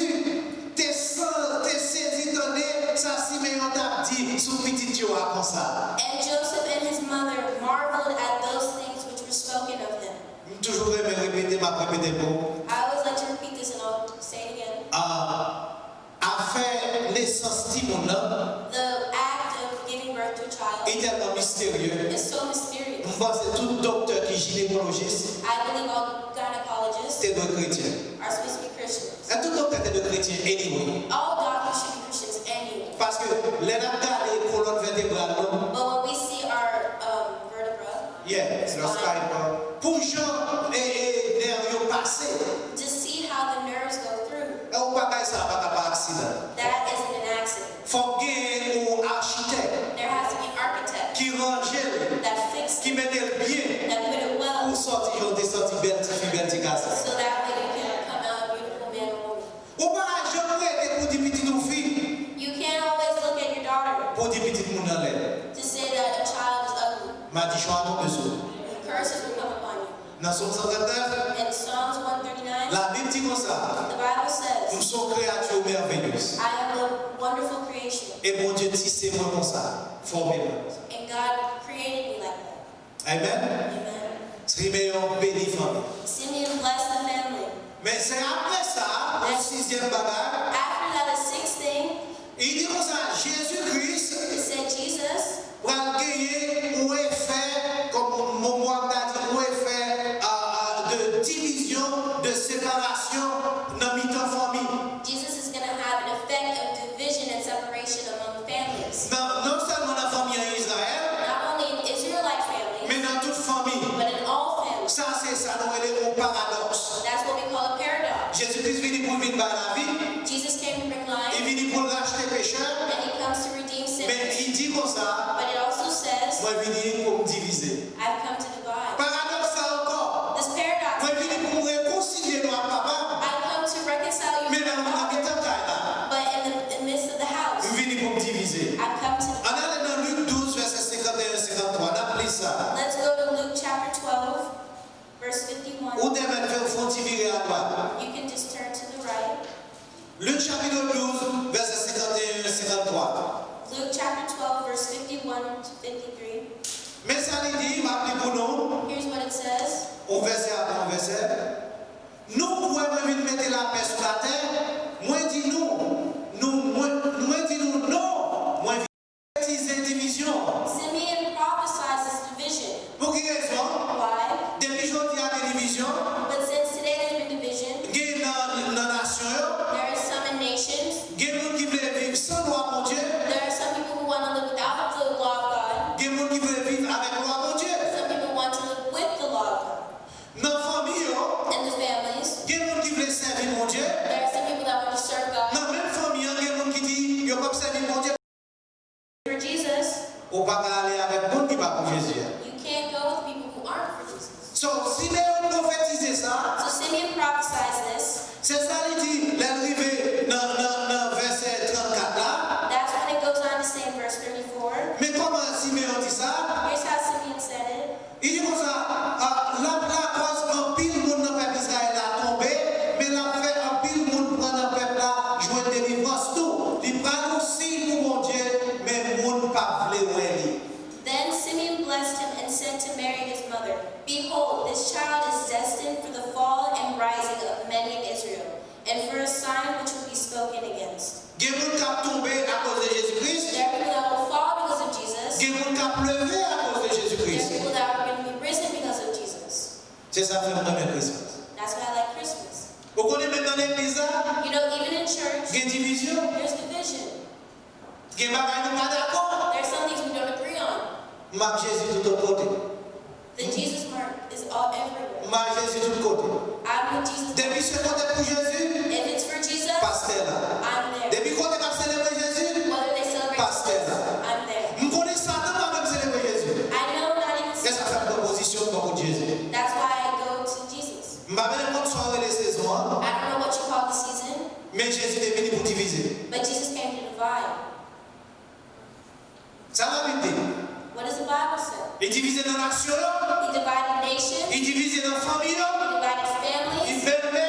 te san-, te sezi tande sa Simeyon t ap di sou pitit yo a konsa. And Joseph and his mother marveled at those things which were spoken of them. M toujou renmen repete, m ap repete l pou ou. I always like to repeat this and I'll say it again. Ah, afè nesans timoun nan, The act of giving birth to a child, li tèlman misterye. Is so mysterious. M panse tout doktè ki jinekolojis, I believe all gynecologists te dwe kretyen. Are supposed to be Christians. E tout doktè te dwe kretyen anyway. All doctors should be Christians anyway. Paske lè n ap gade kolòn vètebral nou, But when we see our, um, vertebra, yeah, spine, spine, pou jan, e, e, nè yo pase. To see how the nerves go through. E yon bagay sa pa ka pa aksidan. That isn't an accident. Fòk genyen yon achitèk There has to be an architect ki ranje l, that fixed ki it, mete l byen, that put it well, pou w sòti jan w te sòti bèl tifi, bèl ti gason. So that way you can come out a beautiful man or woman. Ou pa ka janm rete pou di pitit ou fi, You can't always look at your daughter pou di pitit moun nan lèd. To say that a child is ugly. Madichon a tonbe sou ou. Curses will come upon you. Nan Sòm san trannèf, In Psalms one thirty-nine, Labib di konsa, the Bible says, M se yon kreyati mèveyez. I am a wonderful creation. E Bondye tise mwen konsa, fòme mwen konsa. And God created me like that. Amen. Amen. Simeyon beni fanmi. Simeon blessed the family. Men se apre sa, yon sizyèm bagay. After that, the sixth thing, Li di konsa, Jezi Kris He said, Jesus pral genyen yon efè, kòm mo, mo a m ta di, yon efè, a, a, de divizyon, de separasyon nan mitan fanmi. Jesus is gonna have an effect of division and separation among families. Nan, non sèlman nan fanmi an Izrayèl, Not only in Israelite families, men nan tout fanmi. But in all families. Sa se sa nou rele yon paradòks. That's what we call a paradox. Jezi Kris vini pou l vin bay lavi. Jesus came to bring life. Li vini pou l rachte pechè. And he comes to redeem sinners. Men li di konsa, But it also says, Mwen vini pou m divize. I've come to divide. Paradòks sa ankò. This paradox. Mwen vini pou m rekonsilye nou ak Papa m. I come to reconcile you Men nan, nan mitan kay la, But in the, in the midst of the house, m vini pou m divize. I've come to Chapit douz, vèsè senkanteyen, senkanntwa. Luke chapter twelve, verse fifty-one to fifty-three. Men sa li di, m ap li pou nou. Here's what it says. Yon vèsè apre yon vèsè. Nou kwè mwen vin mete lapè sou latè? Mwen di nou, nou, mwen, mwen di nou non, mwen vin pwofetize divizyon. Simeon prophesies this division. Pou ki rezon? Why? Depi jodi a gen divizyon. But since today there's been division, gen nan, nan nasyon yo. There is some in nations. Gen moun ki vle viv san lwa Bondye. There are some people who want to live without the law of God. Gen moun ki vle viv avèk lwa Bondye. Some people want to live with the law of God. Nan fanmi yo, in the families, gen moun ki vle sèvi Bondye. There are some people that want to serve God. Nan menm fanmi an, gen moun ki di yo p ap sèvi Bondye. For Jesus, ou pa ka ale avèk moun ki pa pou Jezi a. You can't go with people who aren't for Jesus. So, Simeyon pwofetize sa. So Simeon prophesies this. Se sa li di lè l rive nan, nan, nan vèsè trannkat la. That's when it goes on to say in verse thirty-four. Men kòman Simeyon di sa? Here's how Simeon said it. Li di konsa, a, l ap lakòz anpil moun nan pèp Izrayèl la tonbe, men l ap fè anpil moun pran nan pèp la jwenn delivrans tou. Li pral yon siy pou Bondye, men moun p ap vle wè li. Then Simeon blessed him and said to Mary his mother, "Behold, this child is destined for the fall and rising of many in Israel, and for a sign which will be spoken against." Gen moun k ap tonbe akoz de Jezi Kris. There are people that will fall because of Jesus. Gen moun k ap leve akoz de Jezi Kris. There are people that are going to be risen because of Jesus. Se sa k fè m renmen Christmas. That's why I like Christmas. Ou konnen menm nan legliz la, you know, even in church, gen divizyon. There's division. Gen bagay nou pa dakò. There's some things we don't agree on. M ak Jezi tout kote. The Jesus mark is all everywhere. M ak Jezi tout kote. I'm with Jesus. Depi se kote pou Jezi, if it's for Jesus, pastè la. I'm there. Depi kote k ap selebre Jezi, whether they celebrate, pastè la. Jesus, I'm there. M konnen Satan pa menm selebre Jezi. I know not even. Se sa fè m pran pozisyon m pran kot Jezi. That's why I go to Jesus. M pa menm konn sa w rele sezon an. I don't know what you call the season. Men Jezi te vini pou divize. But Jesus came to divide. Sa Labib di? What does the Bible say? Li divize nan nasyon yo. He divided nations. Li divize nan fanmi yo. He divided families. Li bèlmè.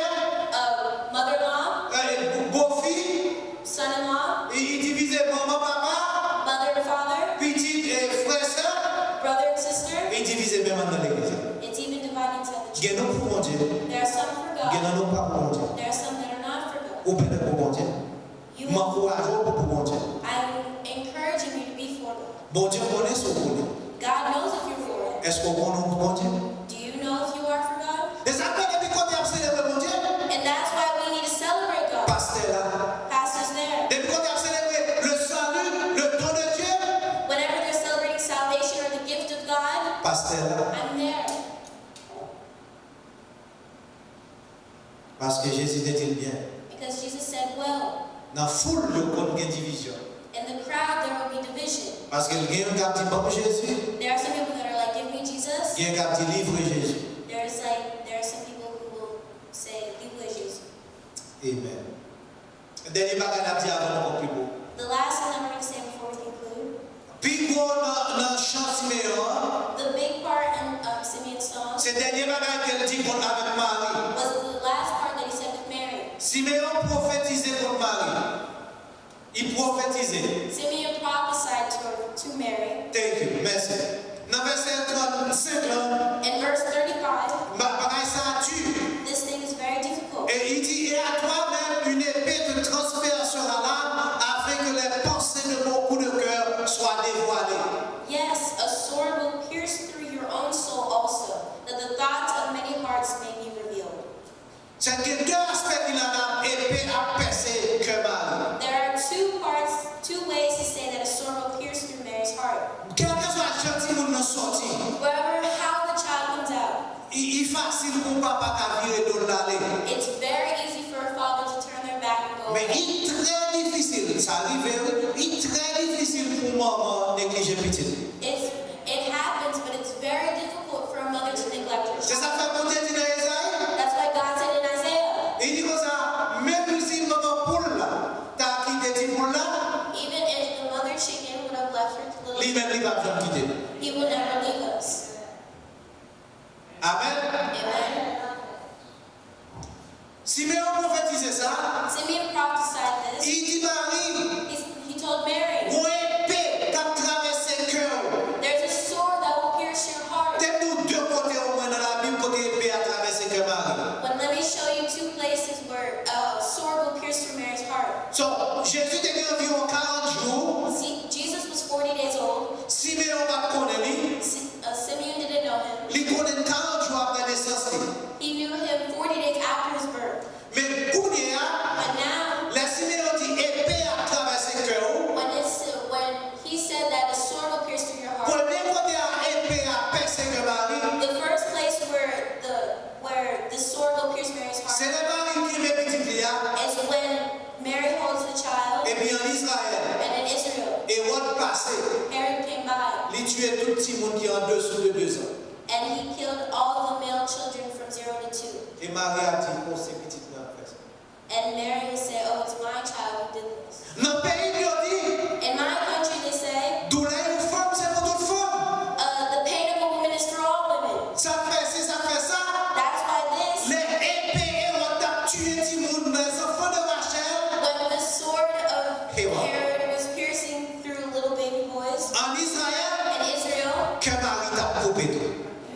Uh, mother-in-law. Eh, bo-, bofi. Son-in-law. Li, li divize manman, papa. Mother and father. Pitit, eh, frè, sè. Brother and sister. Li divize menm anndan legliz la. It's even divided inside the church. Gen nou pou Bondye. There are some for God. Gen nan nou pa pou Bondye. There are some that are not for God. Ou pèmèt pou Bondye. M ankouraje w pou, pou Bondye. I'm encouraging you to be for God. Bondye konnen si w pou li. God knows if you're for it. Èske w konnen w pou Bondye? Do you know if you are for God? E sa k fè depi kote y ap selebre Bondye, and that's why we need to celebrate God. Pastè la. Pastor's there. Depi kote y ap selebre le salut, le don de Dieu, whenever they're celebrating salvation or the gift of God, pastè la. I'm there. Paske Jezi te di l byen. Because Jesus said, "Well." Nan foul yo konn gen divizyon. In the crowd, there will be division. Paske l gen yon k ap di, "Ban m Jezi." There are some people that are like, "Give me Jesus." Gen k ap di, "Livre Jezi." There is like, there are some people who will say, "Livre Jésus." Amen. Dènye bagay n ap di avan nou konkli pou. The last thing I'm going to say before we conclude. Pi gwo nan, nan chan Simeyon an, the big part in, um, Simeon's song, se dènye bagay ke l di kont avèk Mari. Was the last part that he said with Mary. Simeyon pwofetize kont Mari. Li pwofetize. Simeon prophesied to, to Mary. Thank you. Mèsi. Nan vèsè trannsenk lan, in verse thirty-five, ba-, bagay sa a di. This thing is very difficult. E li di, "Et à toi-même une épée te transpercera l'âme, afin que les pensées de beaucoup de cœurs soient dévoilées." Yes, a sword will pierce through your own soul also, that the thoughts of many hearts may be revealed. Se gen de aspè ki la nan epe ap pèse kè Mari. There are two parts, two ways to say that a sword will pierce through Mary's heart. Kèlkeswa jan timoun nan sòti, wherever, how the child comes out, li, li fasil pou papa ka vire do l ale. It's very easy for a father to turn their back and go away. Men li trè difisil, sa rive wi, li trè difisil pou manman neglije pitit li. It's, it happens, but it's very difficult for a mother to neglect her child. Se sa k fè Bondye di nan Ezayi. That's why God said in Isaiah, li di konsa, menm si manman poul la ta kite ti poul la, even if the mother chicken would have left her little, li menm li p ap janm kite nou. He will never leave us. Amen. Amen. Simeyon pwofetize sa. Simeon prophesied this. Li di Mari, He's, he told Mary, "Gon epe k ap travèse kè w." "There's a sword that will pierce your heart." Te m di w de kote omwen nan Labib kote epe a travèse kè Mari. But let me show you two places where a sword will pierce through Mary's heart. So, Jezi te gen anviwon karant jou. See, Jesus was forty days old. Simeyon pa t konnen li. Si-, uh, Simeon didn't know him. Li konnen l karant jou apre nesans li. He knew him forty days after his birth. Men kounye a, But now, lè Simeyon di epe a ap travèse kè w, when it's, when he said that the sword will pierce through your heart, premye kote a epe a pèse kè Mari, the first place where the, where the sword will pierce Mary's heart, se lè Mari kenbe pitit li a, is when Mary holds the child, epi an Izrayèl, and in Israel, Ewòd pase, Herod came by, li tiye tout timoun ki andesou de dezan. And he killed all the male children from zero to two. E Mari a di, "O, se pitit mwen k fè sa." And Mary would say, "Oh, it's my child who did this." Nan peyi m yo di, In my country, they say, "Doulè yon fanm se pou tout fanm." Uh, the pain of a woman is for all women. Sa k fè si, sa k fè sa. That's why this, Lè epe Ewòd t ap tiye timoun, les enfants de Rachel, when the sword of Ewòd. Herod was piercing through little baby boys, An Izrayèl, in Israel, kè Mari t ap koupe tou.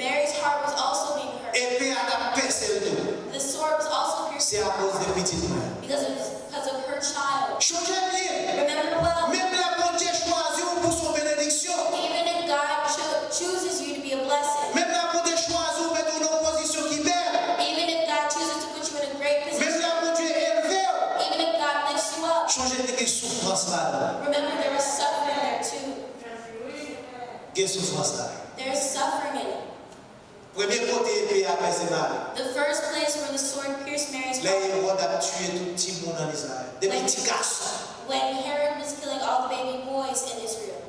Mary's heart was also being hurt. Epe a t ap pèse l tou. The sword was also piercing Se akoz de pitit mwen. Because of, because of her child. Chonje byen. Remember well, Menm lè Bondye chwazi w pou s on benediksyon, Even if God cho- chooses you to be a blessing, menm lè Bondye chwazi w mete w nan yon pozisyon ki bèl, even if God chooses to put you in a great position, menm lè Bondye elve w, even if God lifts you up, chonje te gen soufrans ladan. Remember there was suffering there too. Gen soufrans ladan. There is suffering in it. Premye kote epe a pèse Mari. The first place where the sword pierced Mary's heart. Lè Ewòd ap tiye tout timoun an Izrayèl, depi ti gason. When Herod was killing all the baby boys in Israel.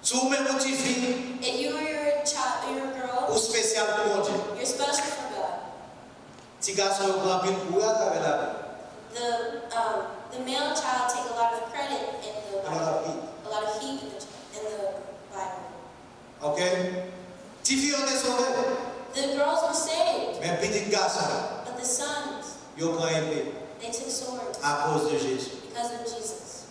Si w menm ou tifi, If you were a child, you're a girl, ou spesyal pou Bondye. You're special for God. Ti gason yo pran anpil kouri atravè lavi. The, um, the male child take a lot of credit in the Bible. A lot of heat. A lot of heat in the, in the Bible. Ok? Tifi yo te sove. The girls were saved. Men pitit gason yo, But the sons, yo pran epe they took swords akoz de Jezi. Because of Jesus.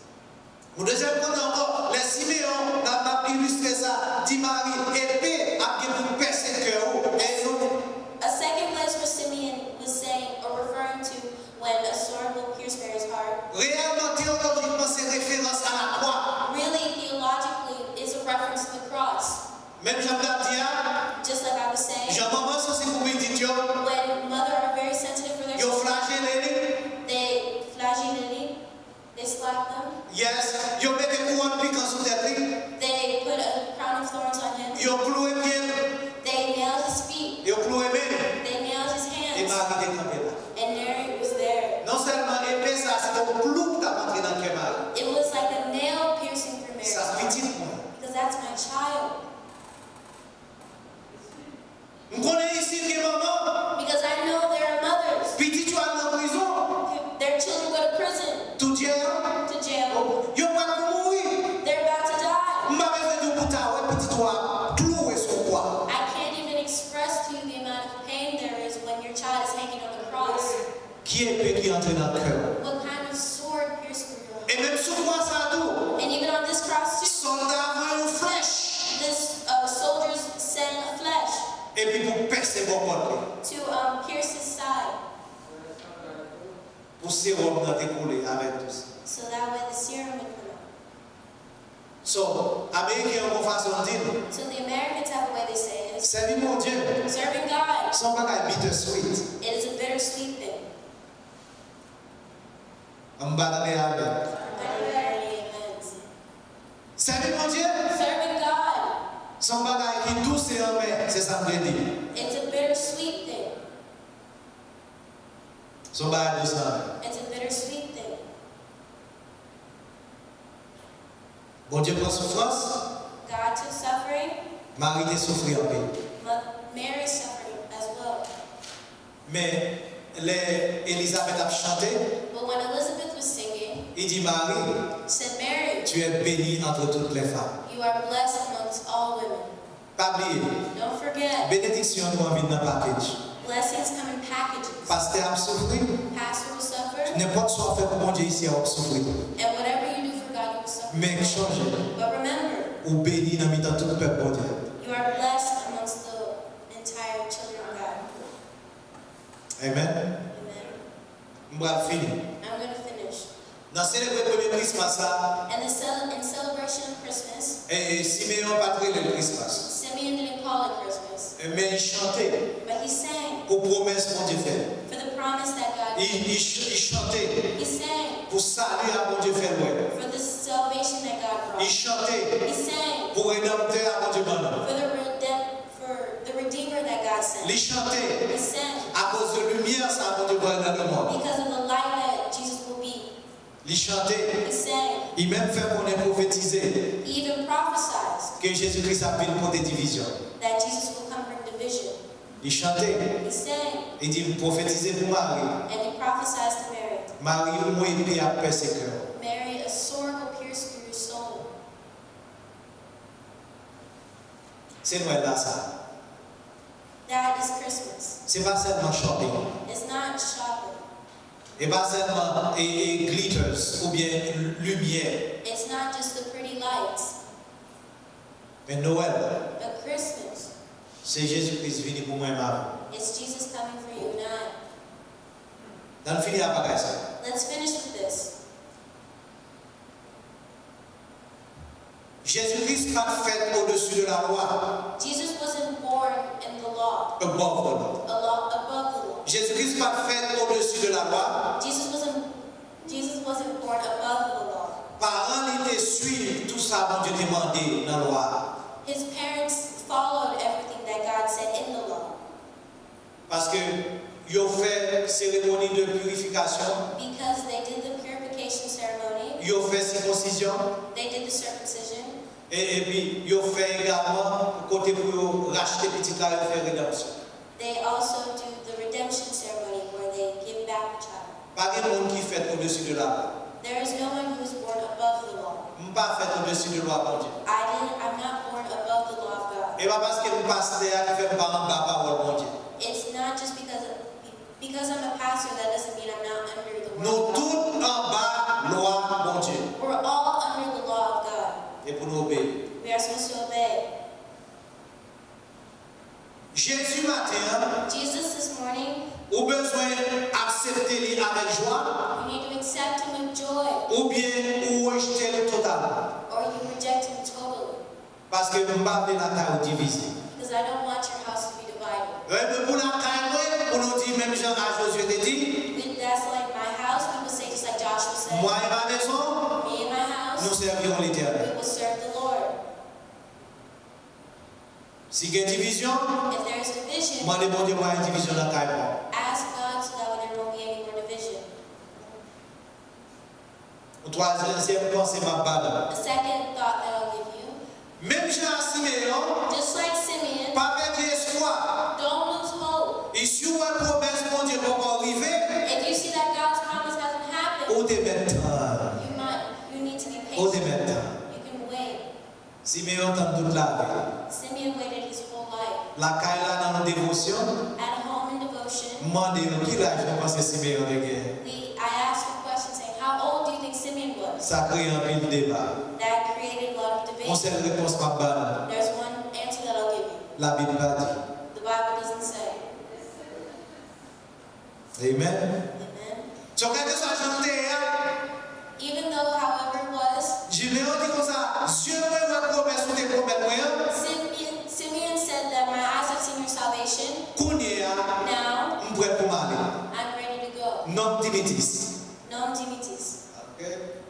Yon dezyèm kote ankò, lè Simeyon, m ap ilistre sa, di Mari, epe ap gen pou pèse kè w, e nou. A second place where Simeon was saying or referring to when a sword will pierce Mary's heart. Reyèlman, teyolojikman, se referans a lakwa. Really, theologically, it's a reference to the cross. Menm jan m t ap di a, Just like I was saying, jan manman sansiv pou pitit yo, when mother are very sensitive for their yo children, flajele li. They flagellate him, they slap them. Yes, yo mete kouwòn pikan sou tèt li. They put a crown of thorns on him. Yo klouwe pye l. They nailed his feet. Yo klouwe men l. They nailed his hands. E Mari te kanpe la. And Mary was there. Non sèlman epe sa a se te yon klou k t ap antre nan kè Mari. It was like a nail piercing through Mary's heart. Sa pitit mwen. Because that's my child. M konnen isit gen manman. Because I know there are mothers. Pitit yo al nan prizon. Their children go to prison. Tou dyè a. To jail. Yo pral pou mouri. They're about to die. M pa bezwen di w pou ta wè pitit ou a klouwe sou kwa. I can't even express to you the amount of pain there is when your child is hanging on the cross. Ki epe ki antre nan kè w? What kind of sword pierced through your heart? E menm sou kwa sa a tou, And even on this cross too, sòlda a voye yon flèch this, uh, soldiers sent a flesh epi pou pèse bò kòt li, to, um, pierce his side, pou sewòm nan te koule avèk tou san. So that way the serum would come out. So, Ameriken yo gon fason di l, So the Americans have a way they say is, sèvi Bondye, serving God, se yon bagay bittersweet. It is a bittersweet thing. M pa tande amèn. I didn't hear any amens. Sèvi Bondye, serving God, se yon bagay ki dous e anmè, se sa m vle di. It's a bittersweet thing. Se yon bagay dous e anmè. It's a bittersweet thing. Bondye pran soufrans. God took suffering. Mari te soufri anpil. Mo- Mary suffered as well. Men, lè Elizabeth ap chante, But when Elizabeth was singing, li di Mari, said, "Mary, tu es bénie entre toutes les femmes." You are blessed amongst all women. Pa bliye, Don't forget, benediksyon nou an vin nan package. Blessings come in packages. Pastè ap soufri. Pastor will suffer, Nenpòt sa w fè pou Bondye isi a, w ap soufri tou. And whatever you do for God, you will suffer. Men chonje, But remember, ou beni nan mitan tout pèp Bondye. You are blessed amongst the entire children of God. Amen. Amen. M pral fini. I'm going to finish. Nan selebre premye Christmas la, And the cel- in celebration of Christmas, e, e, Simeyon pa t rele l Christmas. Simeon didn't call it Christmas, E, men li chante but he sang pou pwomès Bondye fè. For the promise that God Li, gave. li ch- li chante He sang pou sali a Bondye fè l wè. For the salvation that God Li brought. Chante He sang pou redanmtè a Bondye ban nou. For the redemp- for the Redeemer that God sent. Li chante He sang akoz de limyè sa Bondye voye nan lemonn. Because of the light that Jesus will be. Li chante. He sang. Li menm fè konnen pwofetize He even prophesies ke Jezi Kris ap vin pote divizyon. That Jesus will come bring division. Li chante. He sang. Li di, "M pwofetize pou Mari. And he prophesies to Mary. Mari, yon epe ap pèse kè w." Mary, a sword will pierce through your soul. Se Nwèl la sa. That is Christmas. Se pa sèlman shopping. It's not shopping. E pa sèlman e, e glitters oubyen limyè. It's not just the pretty lights. Men Nwèl, But Christmas, se Jezi Kris vini pou mwen m avè w. It's Jesus coming for you and I. Ann fini ak bagay sa. Let's finish with this. Jezi Kris pa t fèt odesi de lalwa, Jesus wasn't born in the law, above the law. a law above the law. Jezi Kris pa t fèt odesi de lalwa. Jesus wasn't Jesus wasn't born above the law. Paran li te swiv tou sa Bondye te mande nan lwa a. His parents followed everything that God said in the law. Paske yo fè seremoni de purifikasyon, Because they did the purification ceremony, yo fè sikonsizyon, they did the circumcision, e, epi yo fè egalman kote pou yo rachte pitit la, yo fè redanmsyon. They also do the redemption ceremony where they give back the child. Pa gen moun ki fèt odesi de lalwa. There is no one who is born above the law. M pa fèt odesi de lwa Bondye. I didn't, I'm not born above the law of God. E pa paske m pastè a ki fè m pa anba pawòl Bondye. It's not just because because I'm a pastor, that doesn't mean I'm not under the word Nou of God. Tout anba lwa Bondye. We're all under the law of God. E pou nou obeyi. We are supposed to obey. Jezi maten an, Jesus this morning, ou bezwen aksepte li avèk jwa, you need to accept him with joy, oubyen ou rejte l totalman. Or you reject him totally. Paske m pa vle lakay ou divize. Because I don't want your house to be divided. Ebyen pou lakay mwen, pou nou di menm jan a Jozye te di, With that's like my house, people say just like Joshua said, mwa e ma mezon, me and my house, nou sèvi yon Letènèl. We will serve the Lord. Si gen divizyon, If there is division, mande Bondye pa gen divizyon nan kay pa w. Ask God so that there won't be any more division. Yon twazyèm panse m ap ba nou. The second thought that I'll give you, Menm jan a Simeyon, just like Simeon, pa pèdi espwa. Don't lose hope. E si w wè pwomès Bondye poko rive, If you see that God's promise hasn't happened, ou te mèt tann. You might, you need to be Ou te patient. Mèt tann. You can wait. Simeyon tann tout lavi. Simeon waited his whole life. Lakay la nan yon devosyon, At home in devotion, m mande yo ki laj nou panse Simeyon te gen. We, I asked a question saying, "How old do you think Simeon was?" Sa kreye anpil deba. That created a lot of debate. Yon sèl repons m ap ba nou. There's one answer that I'll give you. Labib pa di. The Bible doesn't say. Amen. Amen. So kèlkeswa jan l te ye a, Even though, however it was, Simeyon di konsa, zye mwen wè pwomès ou te pwomèt mwen an. Simeon, Simeon said that my eyes have seen your salvation. Kounye a, Now, m prè pou m ale. I'm ready to go. Nonm dimitis. Nonm dimitis. Ok?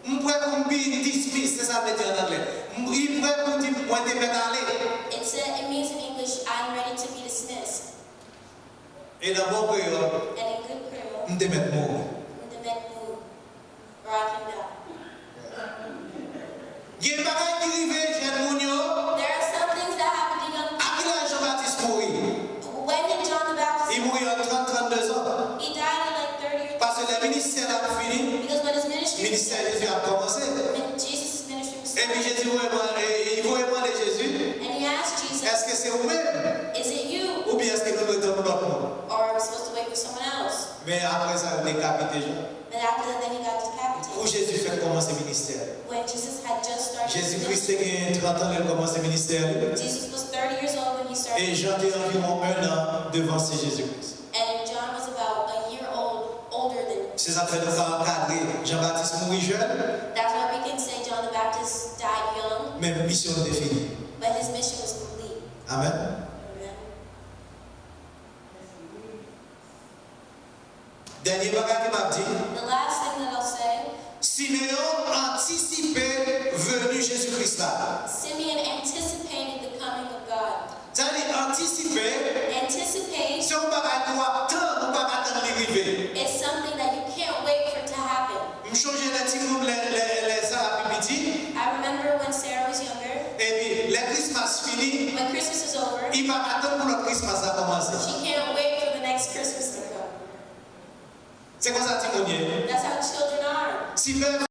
M prè pou m bini dismiss, se sa l vle di an anglè. M li prè pou di mwen te mèt ale. It said, it means in English, "I'm ready to be dismissed." E nan bon kreyòl, And in good Creole, m te mèt mouri. "M te mèt mouri." Or I can die. Gen bagay ki rive jèn moun yo. There are some things that happen to young A ki laj Jan Batis mouri? When did John the Baptist? Li mouri an trant, trannde zan. He died at like thirty or Paske lè ministè l ap fini, Because when his ministry was ministè Jezi ap kòmanse. When Jesus' ministry was Epi started, Jezi voye man- e, li voye mande Jezi, and he asked Jesus, èske se ou menm? "Is it you? Oubyen èske nou dwe tann yon lòt moun? Or Sa yo dekapite Jan. But after that, then he got decapitated. Kou Jezi fèk kòmanse ministè li. When Jesus had just started his Jezi Kris te ministry, gen trant an lè l kòmanse ministè li. Jesus was thirty years old when he started his ministry. E Jan te anviwon en an devanse Jezi Kris. And John was about a year old, older than. Se sa k fè nou ka ankadre Jan Batis mouri jèn. That's why we can say John the Baptist died young. Men misyon l te fini. But his mission was complete. Amèn. Amen. Dènye bagay ke m ap di, The last thing that I'll say, Simeyon antisipe veni Jezi Kris la. Simeon anticipated the coming of God. Sa vle di antisipe, Anticipate se yon bagay ke w ap tann, ou pa ka tann li rive. Is something that you can't wait for to happen. M chonje lè timoun, lè, lè, lè Sara pi piti. I remember when Sarah was younger. Epi, lè Christmas fini, When Christmas is over, li pa ka tann pou lòt Christmas la kòmanse. She can't wait for the next Christmas to come. Se konsa timoun ye. That's how children are. Si pè, I'm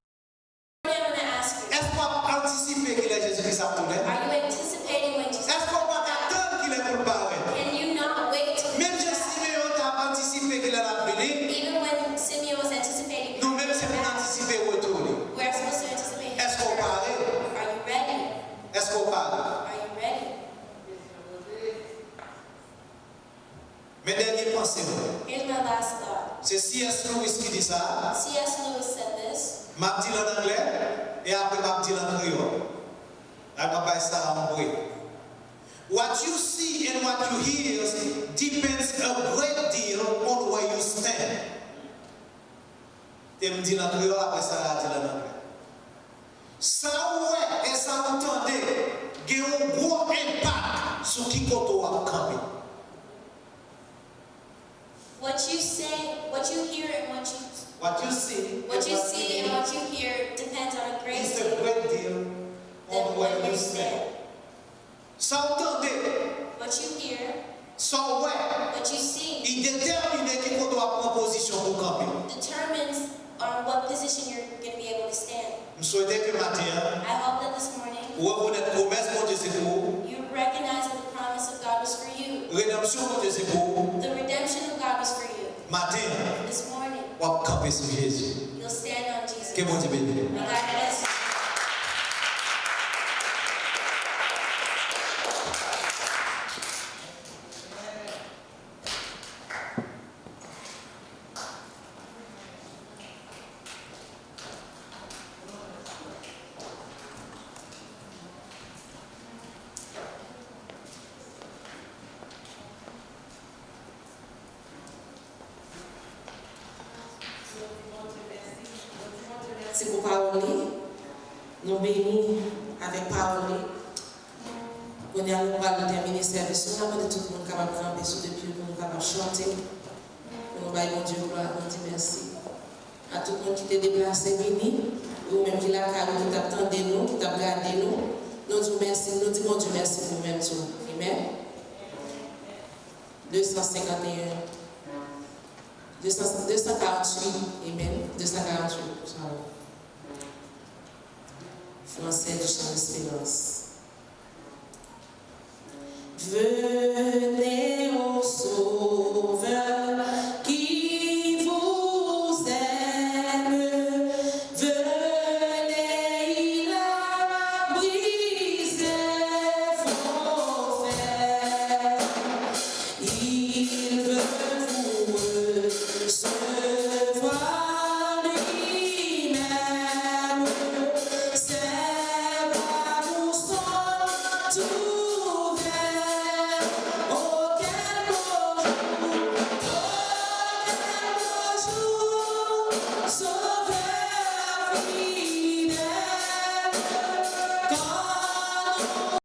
gonna ask you, èske w ap antisipe kilè Jezi Kris ap tounen? Are you anticipating when Jesus Èske w pa ka tann kilè pou l parèt? Can you not wait till Menm jan Simeyon t ap antisipe kilè l ap vini, Even when Simeon was anticipating nou menm se pou n antisipe retou li. We're supposed to anticipate his Èske w return. Pare? Are you ready? Èske w pare? Are you ready? Men dènye panse mwen. Here's my last thought. Se C S Lewis ki di sa. C S Lewis said this. M ap di l an anglè, e apre m ap di l an kreyòl. Ak m ap bay Sara yon break. What you see and what you hear depends a great deal on where you stand. E m di l an kreyòl, apre Sara di l an anglè. Sa w wè e sa w tande gen yon gwo enpak sou ki kote w ap kanpe. What you say, what you hear and what you What you see what you see and what you hear depends on a great deal than what you stand. Sa w tande, What you hear, sa w wè, what you see, li detèmine ki kote w ap pran pozisyon pou w kanpe. Determines on what position you're going to be able to stand. M swete ke maten an, I hope that this morning ou rekonèt pwomès Bondye se pou ou. You recognize that the promise of God was for you. Redanmsyon Bondye se pou ou. The redemption of God was for you. Maten an, This morning, w ap kanpe sou Jezi. You'll stand on Jesus. Ke Bondye beni nou. May God bless you. Mèsi pou pawòl li. Nou beni avèk pawòl li. Kounye a, nou pral tèmine sèvis nou. N ap mande tout moun kapab kanpe sou de pye pou nou kapab chante. Pou nou bay Bondye glwa, nou di mèsi. A tout moun ki te deplase vini, e ou menm ki lakay ou ki t ap tande nou, ki t ap gade nou, nou di w mèsi, nou di Bondye mèsi pou ou menm tou. Amen. De san senkant e en. De san, de san karanntuit. Amen. De san karanntuit. Sa va. Français du Chant d'Espérance. Venez au Sauveur qui vous aime, venez, il a brisé vos faits. Il veut vous recevoir lui-même. Ses bras vous sont ouverts. Oh, quel beau jour, oh, quel beau jour, Sauveur fidèle, quand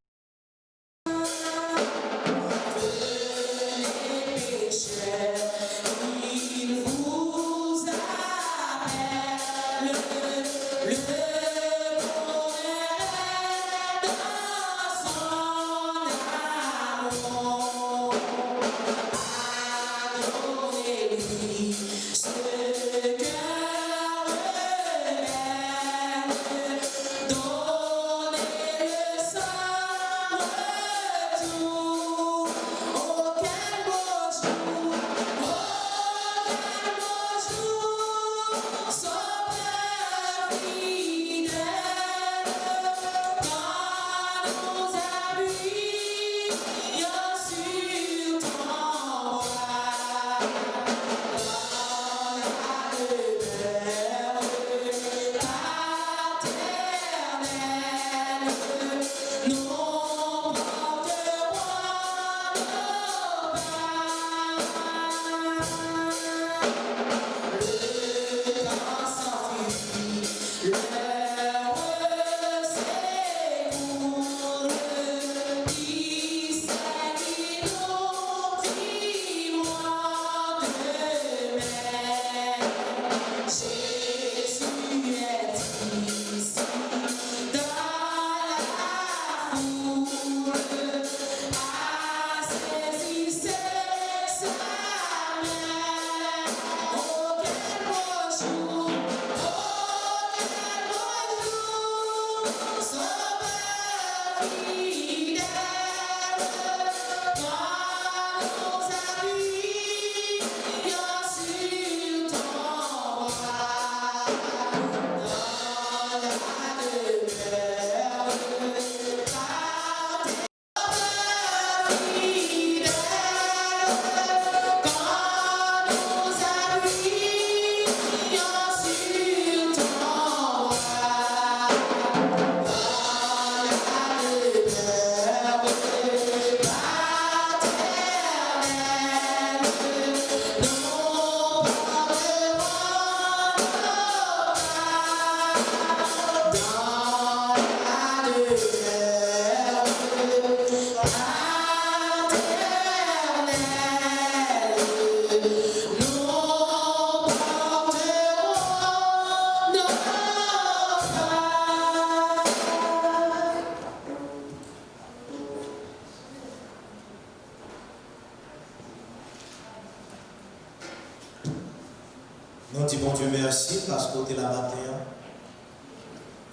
Nou di Bondye mèsi paske w te la maten an.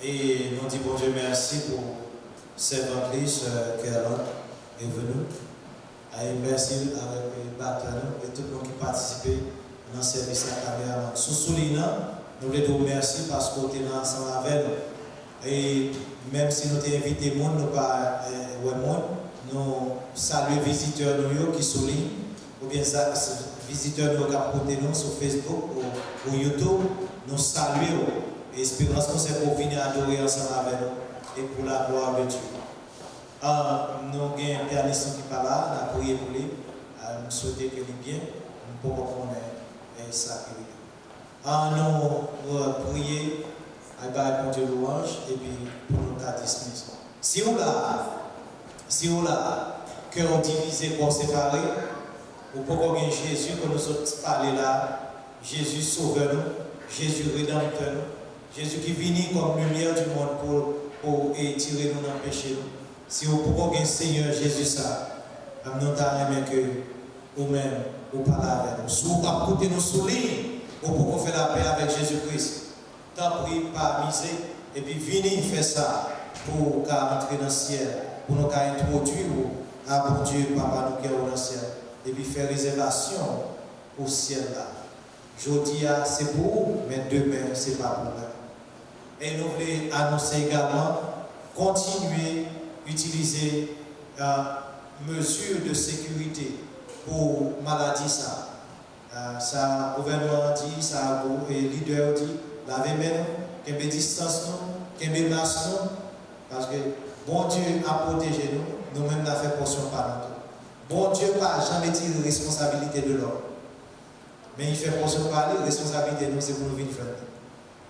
E nou di Bondye mèsi pou sèvant li, sè Kerlande Evenou. E mèsi avèk batè nou e tout moun ki patisipe nan sèvis la, kameramann. Sou souliy nan, nou vle di w mèsi paske w te la ansanm avè nou. E menm si nou te envite moun, nou pa, eh, wè moun, nou salye vizitè nou yo ki sou liy, oubyen sa, vizitè nou yo k ap koute nou sou Facebook ou, ou YouTube, nou salye w. Esperans nou se pou w vini adore ansanm avè nou e pou la glwa de Dye. Ah, nou gen pyanis nou ki pa la, n a priye pou li. Ah, m swete ke li byen, m poko konnen, eh, sa ki rive. An nou, eh, priye, al bay Bondye lwanj, epi pou nou ka dismiss. Si w la, si w la, kè w divize, kò w separe, ou poko gen Jezi ke nou sot pale la, Jezi Sovè nou, Jezi Redanmtè nou, Jezi ki vini kòm limyè di mond pou, pou etire nou nan peche nou. Si w poko gen Senyè Jezi sa, nou ta renmen ke ou menm, ou pale avè nou. Si w ap koute nou sou liy, ou poko fè lapè avèk Jezi Kris, tanpri pa mize, epi vini fè sa pou w ka antre nan syèl, pou nou ka entwodui w a Bondye, Papa nou ki anwo nan syèl, epi fè rezèvasyon pou syèl la. Jodi a, se pou ou, men demen, se pa pou mwen. E nou vle anonse egalman, kontinye itilize, eh, mezi de sekirite pou maladi sa. Eh, sa gouvènman an di, sa gou-, e lidè yo di, lave men nou, kenbe distans nou, kenbe mas nou, paske Bondye ap pwoteje nou, nou menm n a fè pòsyon pa nou tou. Bondye pa janm etire responsabilite de lòm. Men li fè pòsyon pa li, responsabilite nou se pou nou vin jwenn li.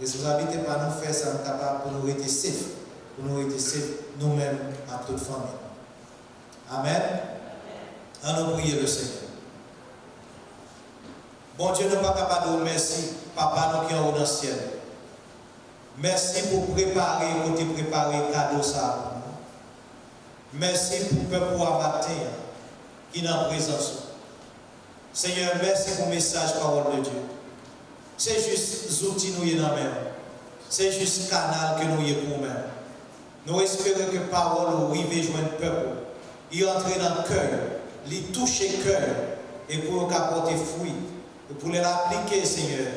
Responsabilite pa nou fè sa nou kapab pou nou rete safe, pou nou rete safe nou menm ak tout fanmi nou. Amèn. An nou priye Lesenyè. Bondye, nou pa ka pa di w mèsi, Papa nou ki anwo nan syèl. Mèsi pou prepare, ou te prepare kado sa a pou nou. Mèsi pou pèp ou a maten an ki nan prezans ou. Senyè, mèsi pou mesaj pawòl de Dye. Se jis zouti nou ye nan men w. Se jis kanal ke nou ye pou ou menm. Nou espere ke pawòl ou rive jwenn pèp ou. Li antre nan kè yo, li touche kè yo, e pou yo ka pòte fwi. E pou lè l aplike, Senyè,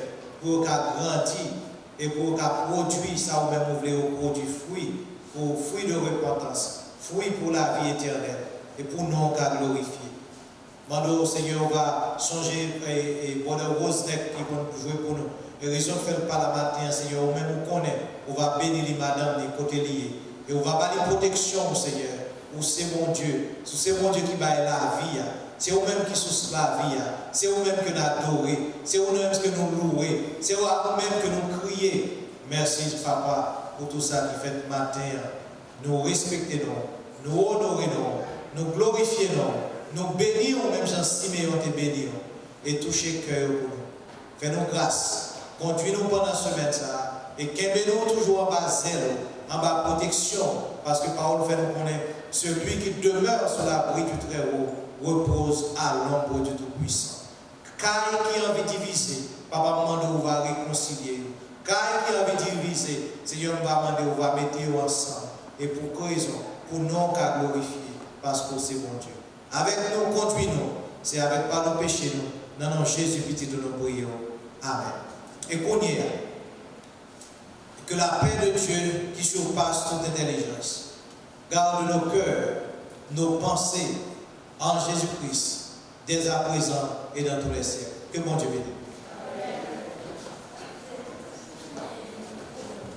pou yo ka grandi, e pou yo ka pwodui sa ou menm ou vle yo pwodui, fwi, pou fwi de repantans, fwi pou lavi etènèl, e pou non w ka glorifye. Mande w, Senyè, ou va sonje, e, e, Brother Rose Neck ki konn jwe pou nou. E rezon k fè l pa la maten an, Senyè, ou menm ou konnen, ou va beni li, madanm li, kote li ye. E ou va ba li pwoteksyon w, Senyè. Ou se Bondye. Ou se Bondye ki bay lavi a. Se ou menm ki sous lavi a. Se ou menm ke n adore. Se ou menm ke nou louwe. Se ou menm ke nou kriye. Mèsi, Papa, pou tou sa ki fèt maten an. Nou respekte non w, nou onore non w, nou glorifye non w, nou beni w menm jan Simeyon te beni w, e touche kè yo pou nou. Fè nou gras, kondui nou pandan semèn sa a, e kenbe nou toujou anba zèl ou, anba pwoteksyon ou, paske pawòl ou fè nou konnen, celui qui demeure sous l'abri du Très-Haut repose à l'ombre du Tout-Puissant. Kay ki anvi divize, Papa, m mande w va rekonsilye yo. Kay ki anvi divize, Senyè, m va mande w va mete yo ansanm. E pou ki rezon? Pou non w ka glorifye, paske w se Bondye. Avèk nou, kondui nou, se avèk padon peche nou, nan non Jezi, Pitit ou, nou priye w. Amèn. E kounye a, que la paix de Dieu qui surpasse toute intelligence garde nos cœurs, nos pensées en Jésus-Christ, dès à présent et dans tous les siècles. Ke Bondye beni.